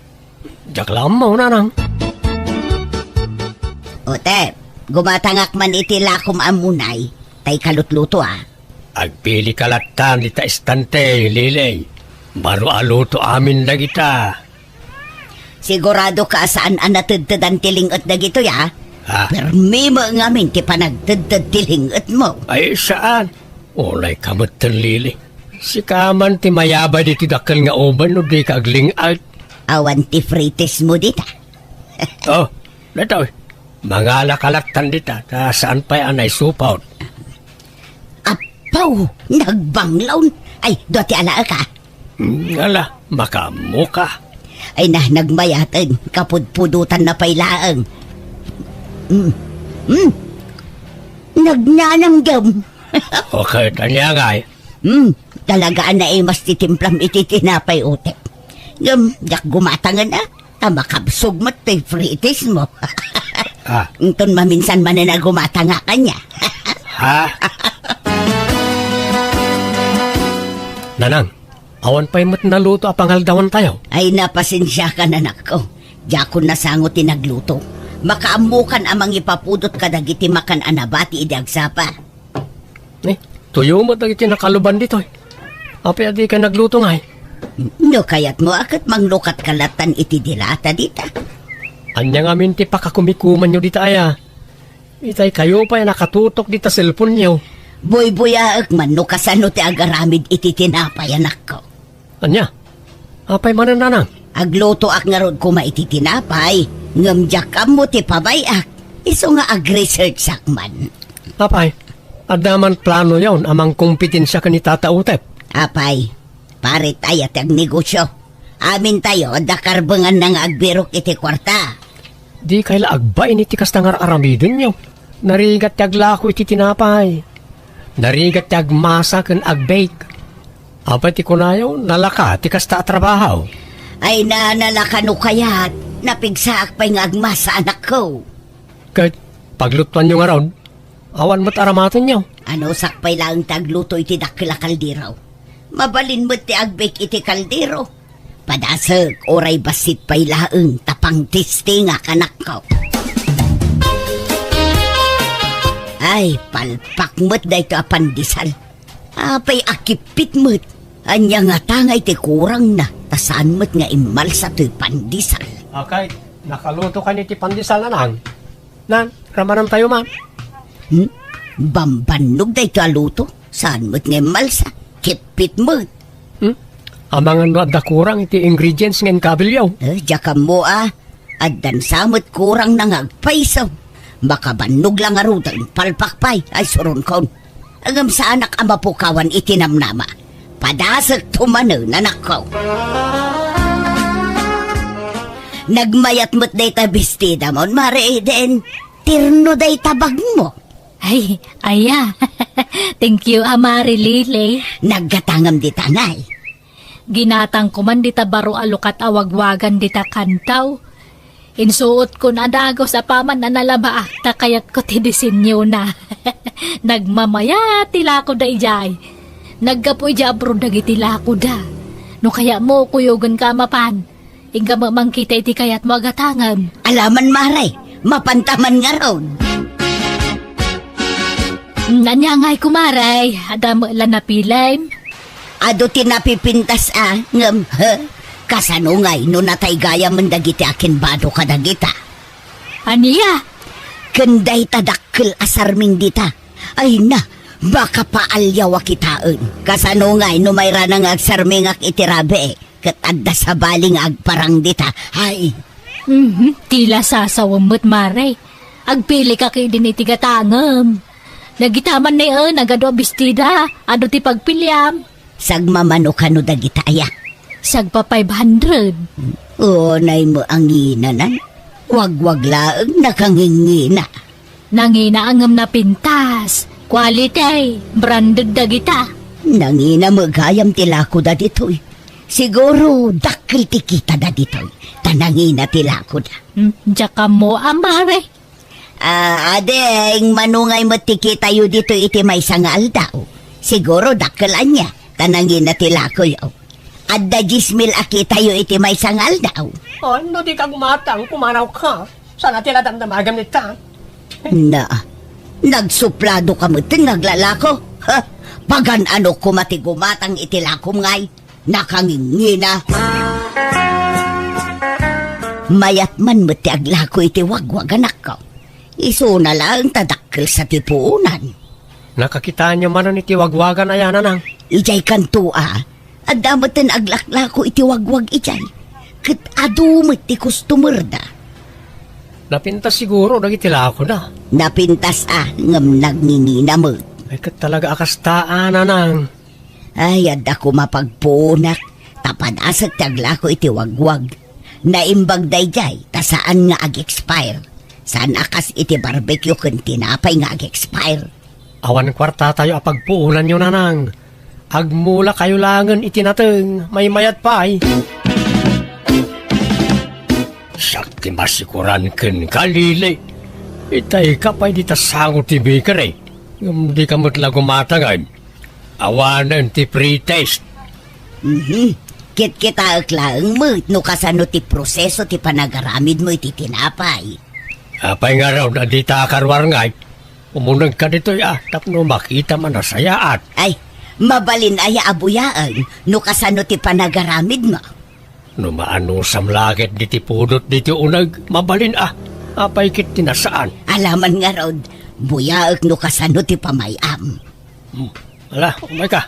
Diak la ammo, nanang. O, te, gumatangak man iti lakom a munay, tay kalutluto, a. Agpilika lattan dita estante, Lileng. Baro a luto amin dagita. Sigurado ka a saan a natedtedan ti ling-et dagitoy, a? Ha? Permi met ngamin ti panagtedted ti ling-etmo. Ay, saan? Unay ka metten, Lili. Sika man ti mayabay ditoy dakkel nga uben no dika agling-et. Awan ti frites mo dita. Oh, datoy. Mangala ka lattan dita, ta saan pay a naisupot. Apaw, nagbanglawn. Ay, dua ti alaek, a. Hmm, ala, makaammo ka. Ay na, nagmayaten, kapudpudotan na pay laeng. Hmm. Hmm. Nagnanamdam. Okay, tanya ngay. Hmm, talaga a naimas ti timplam iti tinapay, utek. Ngem, diak gumatangen, a. Ta makabsog met ti frites mo. Ah. Inton maminsan manen a gumatangak ania. Ha? Nanang, awan pay met naluto a pangaldawantayo? Ay, napasensiakan, anakko. Diakon nasango ti nagluto. Makaammokan a mangipapudot kadagiti makan a nabati idi agsapa. Eh, tuyo met dagiti nakaluban ditoy. Apay a dika nagluto ngay? No kayatmo a ket manglukatka lattan iti dilata dita. Ania ngamin ti pakakumikumanyo dita aya? Itay kayo pay a nakatutok dita cellphone-yo. Buybuyaek man no kasano ti agaramid iti tinapay, anakko. Ania? Apay manen, nanang? Aglutoak ngarud koma iti tinapay, ngem diak ammo ti pabay-ak. Isu nga ag-researchak man. Apay, adda man planoyon a mangkompetensia ken ni Tata Utep? Apay, parit aya ti agnegosio. Amintayo, adda karbenganna nga agbirok iti kuarta. Dikay la agbain iti kasta nga ar-aramidenyo. Narigat ti aglako iti tinapay. Narigat ti agmasa ken agbake. Apay ti kunayo, nalaka ti kasta a trabaho? Ay na, nalaka no kayat, napigsaak pay nga agmasa, anakko. Ket paglutuanyo ngarud, awan met aramatenyo. Anusak pay laeng ti agluto iti dakkel a kaldero. Mabalin met ti agbake iti kaldero. Padasek, uray bassit pay laeng ta pangtestingak, anakko. Ay, palpak met daytoy a pandesal. Apay a kippit met. Ania ngata ngay ti kurangna, ta saan met nga immalsa toy pandesal. Okay, nakaluto kaniyo ti pandesal, nanang? Nan, ramanantayo man. Hmm? Bambannog daytoy a luto. Saan met nga immalsa? Kippit met. Hmm? Amangan no adda kurang iti ingredients nga inkabilyo. Eh, diak ammo a. Addan sa met kurangna nga agpayso. Makabannog la ngaruden, palpak pay, ay suronkon. Ngem saanak a mapukawan iti namnama. Padasekto manen, anakko. Nagmayat met dayta bestidamon, Mare Eden. Terno dayta bagmo. Ay, aya. Thank you, a, Mare Lily. Naggatangem dita, nay. Ginatangko man dita baro a lukat a wagwagan dita kantaw. Insuotkon a dagus apaman a nalabaak ta kayatko ti disenyona. Nagmamayat ti lakoda idiay. Naggapu idiay abroad dagiti lakoda. No kayatmo, kuyogenka a mapan. Inka met mangkita iti kayatmo a gatangem. Alaman, Mare, mapanta man ngarud. Ania ngay, kumare, adda met la napilem? Adu ti napipintas a, ngem, he? Kasano ngay no natay gayamen dagiti akinbado kadagita? Ania? Ken dayta dakkel a sarming dita. Ay na, makapaalyaw a kitaen. Kasano ngay no mairana nga agsarmingak iti rabii, ket adda sabali nga agparang dita? Ay! Mhm, ti la sasawem met, Mare. Agpilika ketdin iti gatangem. Dagita man ni, eh, nagadu a bestida, adu ti pagpiliam. Sagmamano kano dagita aya? Sagpa five hundred. Unay mo anginanan. Wagwag laeng nakangingina. Nangina ngem napintas. Quality, branded dagita. Nangina met gayam ti lakoda ditoy. Siguro, dakkel ti kitada ditoy. Ta nangina ti lakoda. Hmm, diak ammo, a, Mare. Ah, ading, mano ngay met ti kitayo ditoy iti maysa nga aldaw? Siguro dakkel ania, ta nangina ti lakoyo. Adda dies mil a kitayo iti maysa nga aldaw. Oh, no di ka gumatang, pumanawka. Sana ti ladamdamagam nita. Na, nagsuplado ka met nga aglalako. Ha? Pagan-ano koma ti gumatang iti lakom ngay? Nakangingina. Mayat man met ti aglako iti wagwag, anakko. Isuna laeng ta dakkel sa ti puonan. Nakakitaenyo manen iti wagwagan aya, nanang? Idiay kanto a, adda metten aglaklako iti wagwag idiay. Ket adu met ti customer da. Napintas siguro dagiti lakona. Napintas a, ngem nangingina met. Ay, ket talaga a kasta a, nanang. Ay, adda koma pagpuonak, ta padasek ti aglako iti wagwag. Naimbag daydiay, ta saan nga ag-expire. Saan a kas iti barbecue ken tinapay nga ag-expire. Awan kuartatayo a pagpuonanyo, nanang. Agmulakayo laengen iti nateng, maymayat pay. Siak ti masikuran kenka, Lili. Itayka pay dita sango ti bakery. Ngem dika met la gumatangen. Awanen ti pretest. Mhm. Kitkitaek laeng met no kasano ti proseso ti panagaramidmo iti tinapay. Apay ngarud a dita karuar ngay? Umunegka ditoy a, tapno makitam a nasayaat. Ay, mabalin aya a buyaen no kasano ti panagaramidmo. No maanusam la ket diti pudot diti uneg, mabalin a. Apay ket ti nasaan? Alaman ngarud, buyaek no kasano ti pamay-am. Hmm. Ala, umayka.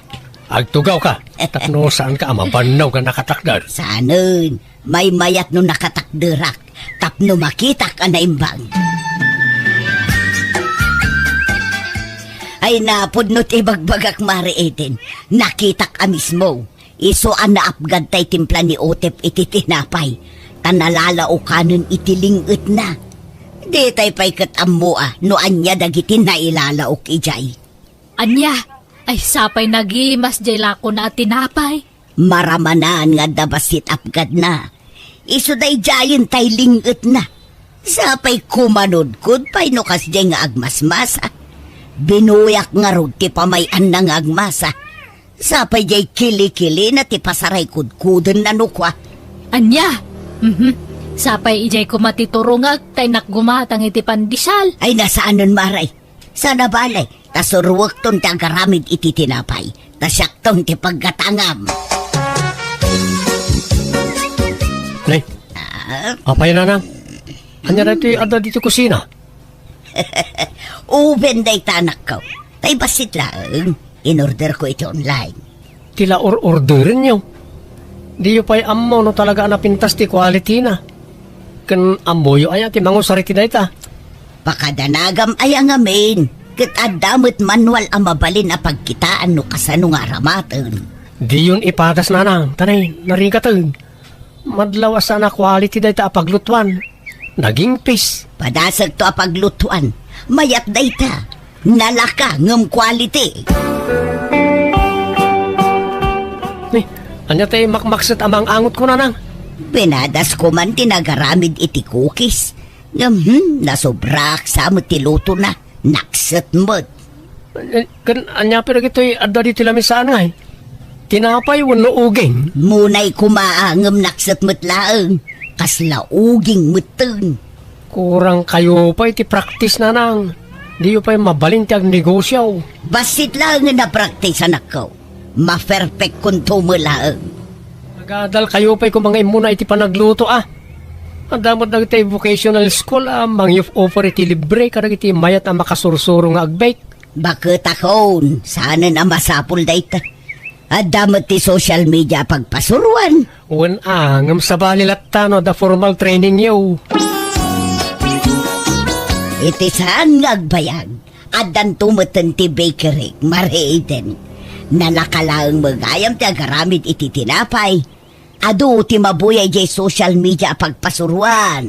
Agtugawka. Tapno saanka a mabannog a nakatakder. Saanen, maymayat no nakatakderak. Tapno makitak a naimbag. Ay, napudno ti ibagbagak, Mare Eden. Nakitak a mismo. Isu a naapgad tay timpla ni Otep iti tinapay, ta nalalaokanen iti ling-etna. Ditay pay ket ammo a no ania dagiti nailalaok idiay. Ania? Ay, sapay nagimas jay lakona a tinapay. Maramanan nga adda bassit apgadna. Isu daydiayen tay ling-etna. Sapay kumanudkod pay no kasdiay nga agmasmasa. Binuyak ngarud ti pamay-anna nga agmasa. Sapay jay kilikilina ti pasaray kudkudenna no kua. Ania? Mhm. Sapay idiay koma ti turongek ta innak gumatang iti pandesal. Ay, nasaanen, Mare. Sana bale, ta suruekton ti agaramid iti tinapay. Ta siakton ti paggatangam. Nay, Ah, apay, nanang? Ania daytoy adda ditoy kusina? Oven dayta, anakko. Tay bassit laeng, in-orderko iti online. Ti la or-orderenyo? Diyo pay ammo no talaga a napintas ti quality-na. Ken ammoyo aya ti mangusar iti dayta? Pakadanagam aya ngamin, ket adda met manual a mabalin a pagkitaan no kasano nga aramaten. Diyon ipadas, nanang, ta nay, narigaten. Madlaw a saan a quality dayta a paglutuan. Nagingpis. Padasekto a paglutuan. Mayat dayta. Nalaka ngem quality. Ni, ania tay makmakset a mang-angotko, nanang? Pinadasko man ti nagaramid iti cookies. Ngem, hmm, nasobrak sa met ti lutona. Nakset met. Eh, ken ania pay dagitoy adda ditoy lamisaan ngay? Tinapay wenno uging? Munay koma a ngem nakset met laeng. Kasla uging metten. Kurang kayo pay ti practice, nanang. Diyo pay mabalin ti agnegosio. Bassit laeng nga napraktisanakko. Maperfectkonto met laeng. Nagadal kayo pay koma nga immuna iti panagluto, a. Adda met dagiti vocational school a mangi-offer iti libre kadagiti mayat a makasursuro nga ag-bake. Baketakon, saanen a masapul dayta. Adda met ti social media a pagpasuroan. Wen a, ngem sabali latta no adda formal trainingyo. Iti saan nga agbayag, addanto metten ti bakery, Mare Eden. Nalaka laeng met gayam ti agaramid iti tinapay. Adu ti mabuya idiay social media a pagpasuroan.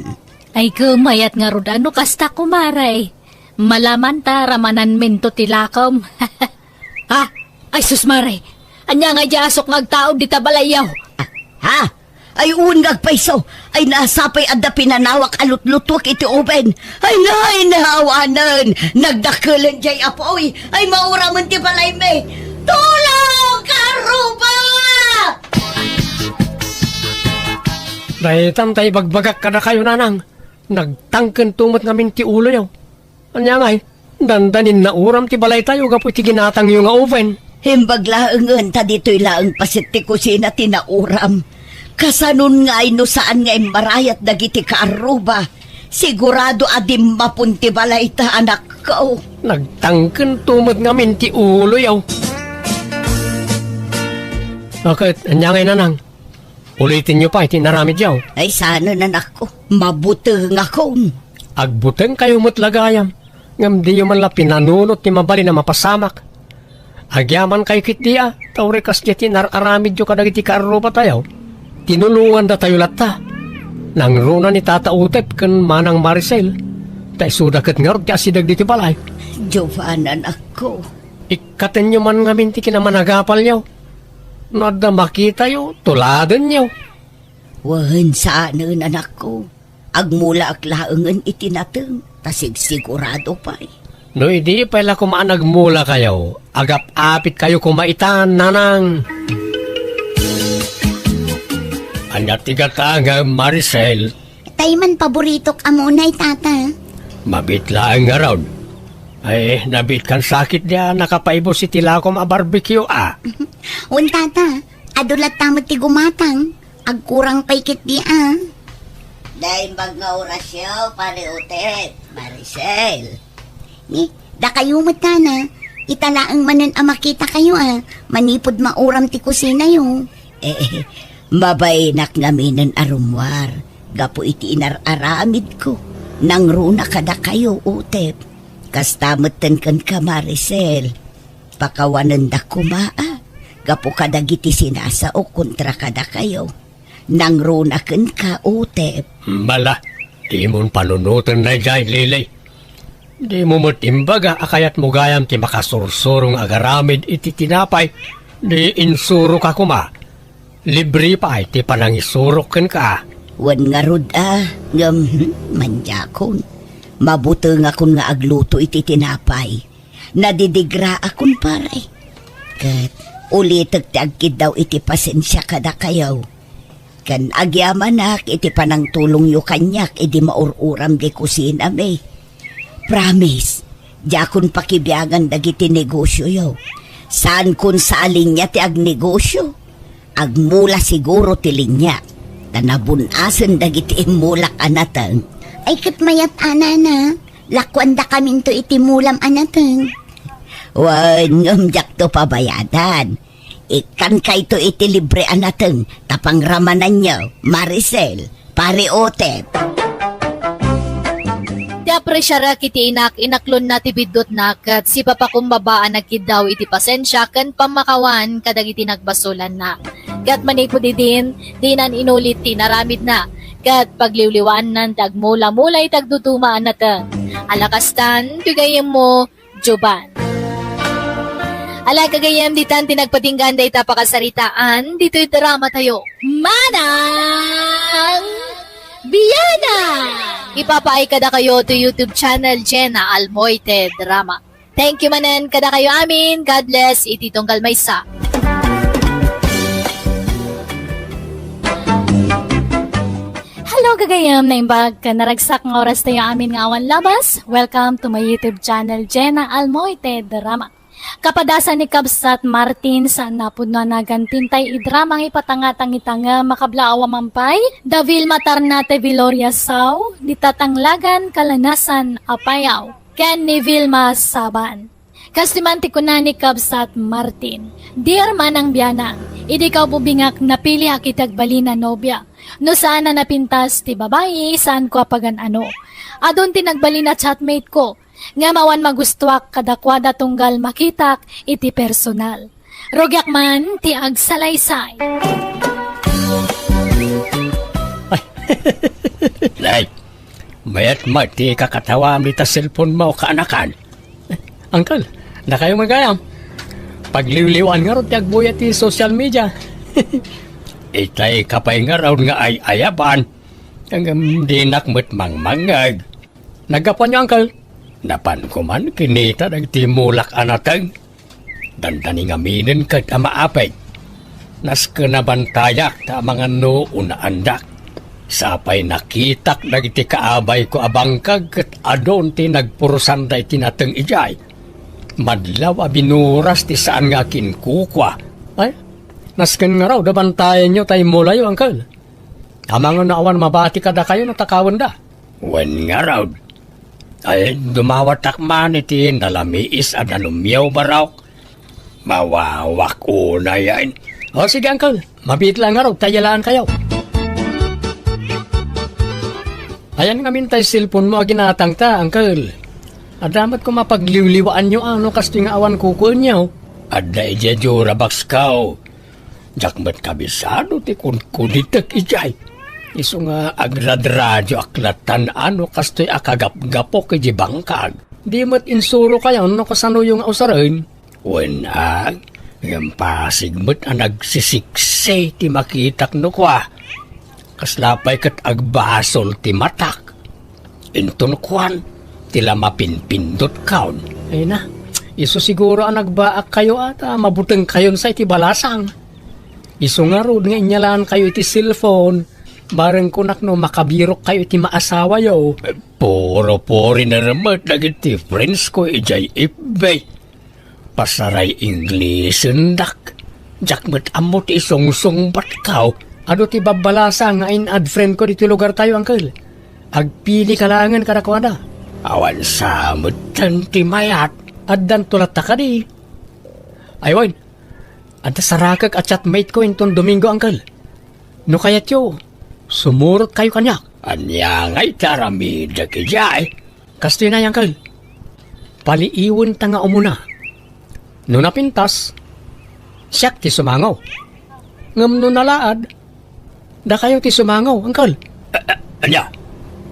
Ay, ket mayat ngarud a no kasta, kumare. Malaman ta ramananminto ti lakom. Ha? Ay, sus, mare. Ania nga idiay asok nga agtaud dita balayyo? Ah, ha? Ay, wen nga agpayso. Ay, nasapay adda pinanawak a lutlutuek iti oven. Ay, nay, naawanen. Nagdakkelen jay apuy. Ay, mauramen ti balaymi. Tulong, Karuba! Daytan tay ibagbagak kadakayo, nanang. Nagtangkento met ngamin ti uloyo. Ania ngay, dandanin nauram ti balaytayo gapu iti ginatangyo nga oven. Imbag laengen ta ditoy laeng paset ti kusina ti nauram. Kasanon ngay no saan nga immarayat dagiti kaarruba? Sigurado a dimmapon ti balayta, anakko. Nagtangkento met ngamin ti uloyo. Ket, ania ngay, nanang? Ulitenyo pay ti inaramidyo. Ay, saan, anakko. Mabutengakon. Agbutengkayo met la gayam, ngem diyo man la pinanunot ti mabalin a mapasamak. Agyamankay ketdi a, ta uray kasdiay ti inar-aramidyo kadagiti kaarrubatayo. Tinulongandatayo latta. Nangruna ni Tata Utep ken Manang Maricel, ta isuda ket ngarud ti asideg ditoy balay. Jovan, anakko. Ikkatenyo man ngamin ti kinamanagapalyo. No adda makitayo, tuladenyo. Wen, saanen, anakko. Agmulaak laengen iti nateng, ta sigsigurado pay. No idi pay la koma a nagmulakayo, agap-apitkayo koma ita, nanang. Ania ti gatangem, Maricel? Tay man paboritok a munay, Tata. Mabiit laeng ngarud. Ay, nabiitkan sakit dia nakapaibus iti lakom a barbecue, a. Wen, Tata, adu latta met ti gumatang. Agkurang pay ketdi, a. Naimbag nga orasyo, Pari Utep, Maricel. Ni, dakayo met, nana. Ita laeng manen a makitakayo, a, manipud mauram ti kusinayo. Eh, mabainak ngaminen a rummuar gapu iti inar-aramidko. Nangruna kadakayo, Utep. Kasta metten kenka, Maricel. Pakawanendak koma, a, gapu kadagiti sinasaok kontra kadakayo. Nangruna kenka, Utep. Bala, dimon panunoten daydiay, Lily. Dimo met imbaga a kayatmo gayam ti makasursurong agaramid iti tinapay, di insuroka koma. Libre pay ti panangisurok kenka. Wen ngarud a, ngem, hmm, mandiakon. Mabutengakon nga agluto iti tinapay. Nadidigraakon pay. Ket ulitek ti agkiddaw iti pasensia kadakayo. Ken agyamanak iti panangtulongyo kaniak idi maur-uram di kusinami. Promise, diakon pakibiangan dagiti negosioyo. Saankon sa a linia ti agnegosio. Agmula siguro ti linia, ta nabun-asen dagiti immulak a nateng. Ay, ket mayat a, nana, lakuandakaminto iti mulam a nateng. Wen, ngem diakto pabayadan. Ikkankayto iti libre a nateng, ta pangramananyo, Maricel. Pari Utep. Ti apresiarek iti inak, inaklonna ti biddutna, ket sipapakumbaba a nagkiddaw iti pasensia ken pammakawan kadagiti nagbasolanna. Ket manipud idin, dinan inulit ti inaramidna, ket pagliwliwaannan ti agmula-mula iti agduduma a nateng. Ala kastan, ti gayyemmo, Jovan. Ala, gagayyem, ditan ti nagpatinggaan dayta pakasaritaan ditoy drama tayo. Manang Biana! Ipapaay kadakayo to YouTube channel Jenna Almoite Drama. Thank you manen kadakayo amin. God bless iti tunggal maysa. Hello, gagayyem, naimbag ken naragsak nga oras tayo amin nga awan labas. Welcome to my YouTube channel, Jenna Almoite Drama. Kapadasan ni Kabsat Martin, saan napudno a nagantintay idrama nga ipatangatang ita nga makabla a mampay, da Vilma Tarnate Viloria Sao, di Tatanglagan Kalanasan, Apayao, ken ni Vilma Saban. Kas ti man ti kuna ni Kabsat Martin, Dear Manang Biana, idi ka ububingak, napiliak iti agbalin a nobia. No saan a napintas ti babai, saanko a pagan-ano. Adun ti nagbalin a chatmate ko, ngem awan magustuak kadakuada tunggal makitak iti personal. Rugiak man ti agsalaysay. Nay, mayat met ti kakatawam ita cellphone mo, kaanakan. Uncle, dakayo met gayam. Pagliwliwaan ngarud ti agbuya ti social media. Itay ka pay ngarud nga ay-ayaban, ngem dinak met mangmangngeg. Naggapuanyo, Uncle? Napanko man kinita dagiti mulak a nateng. Dandani ngaminen ket a maapeg. Nasken a bantayak ta amangan no unaandak. Sapay nakitak dagiti kaabayko a bangkag ket adun ti nagpurusanda iti nateng idiay. Madlaw a binuras ti saan nga akinkukua. Ay, nasken ngarud a bantayanyo ta immulayo, Uncle. Amangan no awan mabati kadakayo no takawenda. Wen ngarud. Ay, dumawatak man iti nalamiis a danumyo, Barok. Mawawak unay, ay. O, sige, Uncle. Mabiit lang ngarud, ta iyalaankayo. Ayan ngamin tay cellphone mo a ginatangta, Uncle. Adda met koma pagliwliwaanyo, a, no kastoy nga awan kukuenyo. Adda idiay jura box ko. Diak met kabisado ti kunkunitek idiay. Isu nga agradradiyoak lattan a no kastoy a kagapgapok iti bangkag. Di met insurokayon no kasanoyo nga usaren. Wen a, ngem pasig met a nagsisiksi ti makitak no kua. Kasla pay ket agbasol ti matak. Inton kuan, ti la mapinpindotkon. Ay na, isu siguro a nagbaakkayo a ta mabutengkayon sa iti balasang. Isu ngarud nga inyalaankayo iti cellphone, bareng kunak no makabirokkayo iti maasawayo. Puro foreigner met dagiti friends ko idiay F B. Pasaray Inglesendak. Diak met ammo ti isungsungbatko. Adu ti babbalasang nga in-add friend ko ditoy lugartayo, Uncle. Agpilika laengen kadakuada. Awan sa metten ti mayat. Addanto latta kadi. Ay wen, adda sarakek a chatmate ko inton Domingo, Uncle. No kayatyo, sumurotkayo kaniak. Ania ngay ti aramidek idiay? Kastoy na, Uncle. Paliiwenta nga umuna. No napintas, siak ti sumango. Ngem no nalaad, dakayo ti sumango, Uncle. A-, a-, ania?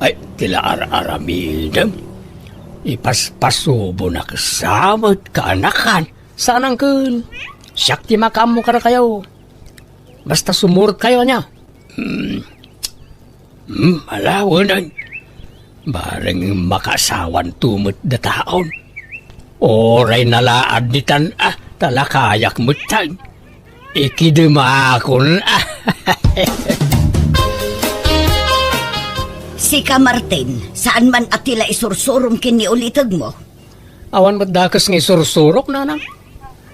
Ay, ti la ar-aramidem. Ipaspasubonak sa met kaanakan. Saan, Uncle. Siak ti makaammo kadakayo. Basta sumurotkayo, ania? Hmm. Hmm, ala, wen ay. Bareng makaasawanto met dataon. Uray nalaad ditan, a, talakayak metten. Ikidemakon, a. Sika, Martin, saan man a ti la isursurom ken ni ulitegmo? Awan met dakes nga isursurok, nanang.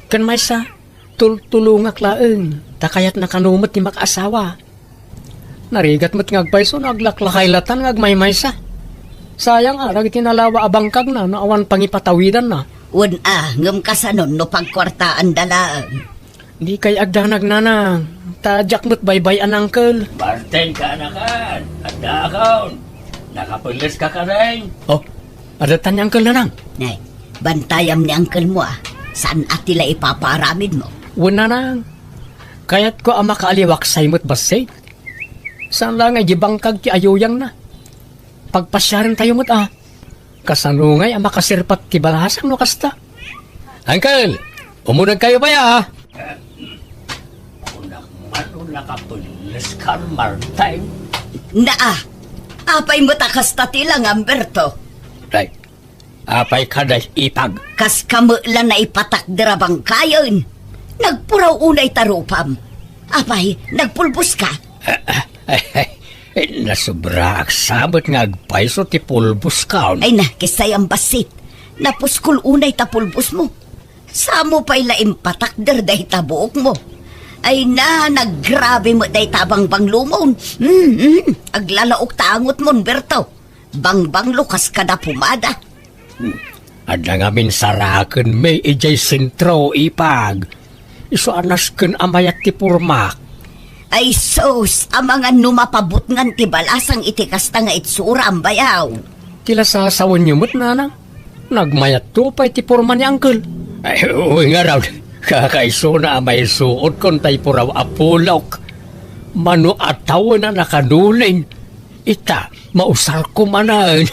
Ken maysa, tultulongak laeng, ta kayatna kano met ti makaasawa. Narigat met nga agpayso no aglaklakay latan nga agmaymaysa. Sayang a, dagiti nalawa a bangkagna no awan pangipatawidanna. Wen a, ngem kasanon no pagkuartaanda laeng? Dikay agdanag, nanang, ta diak met baybay-an, Uncle. Martin, kaanakan, addaakon. Nakapelles ka kadin? Oh, adda tan ni Uncle, nanang. Nay, bantayam ni Uncle mo, a. Saan a ti la ipapaaramid mo? Wen, nanang. Kayatko a makaaliwaksay met bassit. Saan la nga idi bangkag ti ayuyangna. Pagpasiarentayo met, a. Kasano ngay a makasirpat ti balasang no kasta? Uncle, umunegkayo pay, a. Kunak man, nakapelles ka, Martin. Naa, apay met a kasta ti langam, Berto? Day, apay ka, day, ipag? Kas ka met la naipatakder a bangkayen. Nagpuraw unay ta rupam. Apay, nagpulbos ka? Nasobraak sa met nga agpayso ti pulboskon. Ay na, kessay a bassit. Napuskol unay ta pulbosmo. Samo pay la impatakder dayta buokmo. Ay na, naggrabe met dayta bangbanglomon. Mm, mm, aglalaok ta angotmon, Berto. Bangbanglo kas kada pumada. Hmm. Adda ngamin sarakenmi idiay sentro, ipag. Isu a nasken a mayat ti pormak. Ay sus, amangan no mapabutngan ti balasang iti kasta nga itsuram, bayaw. Ti la sasawenyo met, nanang. Nagmayatto pay ti porma ni Uncle. Ay, uy, ngarud. Kakaisuna a maisuotkon tay puraw a pulok. Mano a tawen a nakanuling. Ita, mausarko manen.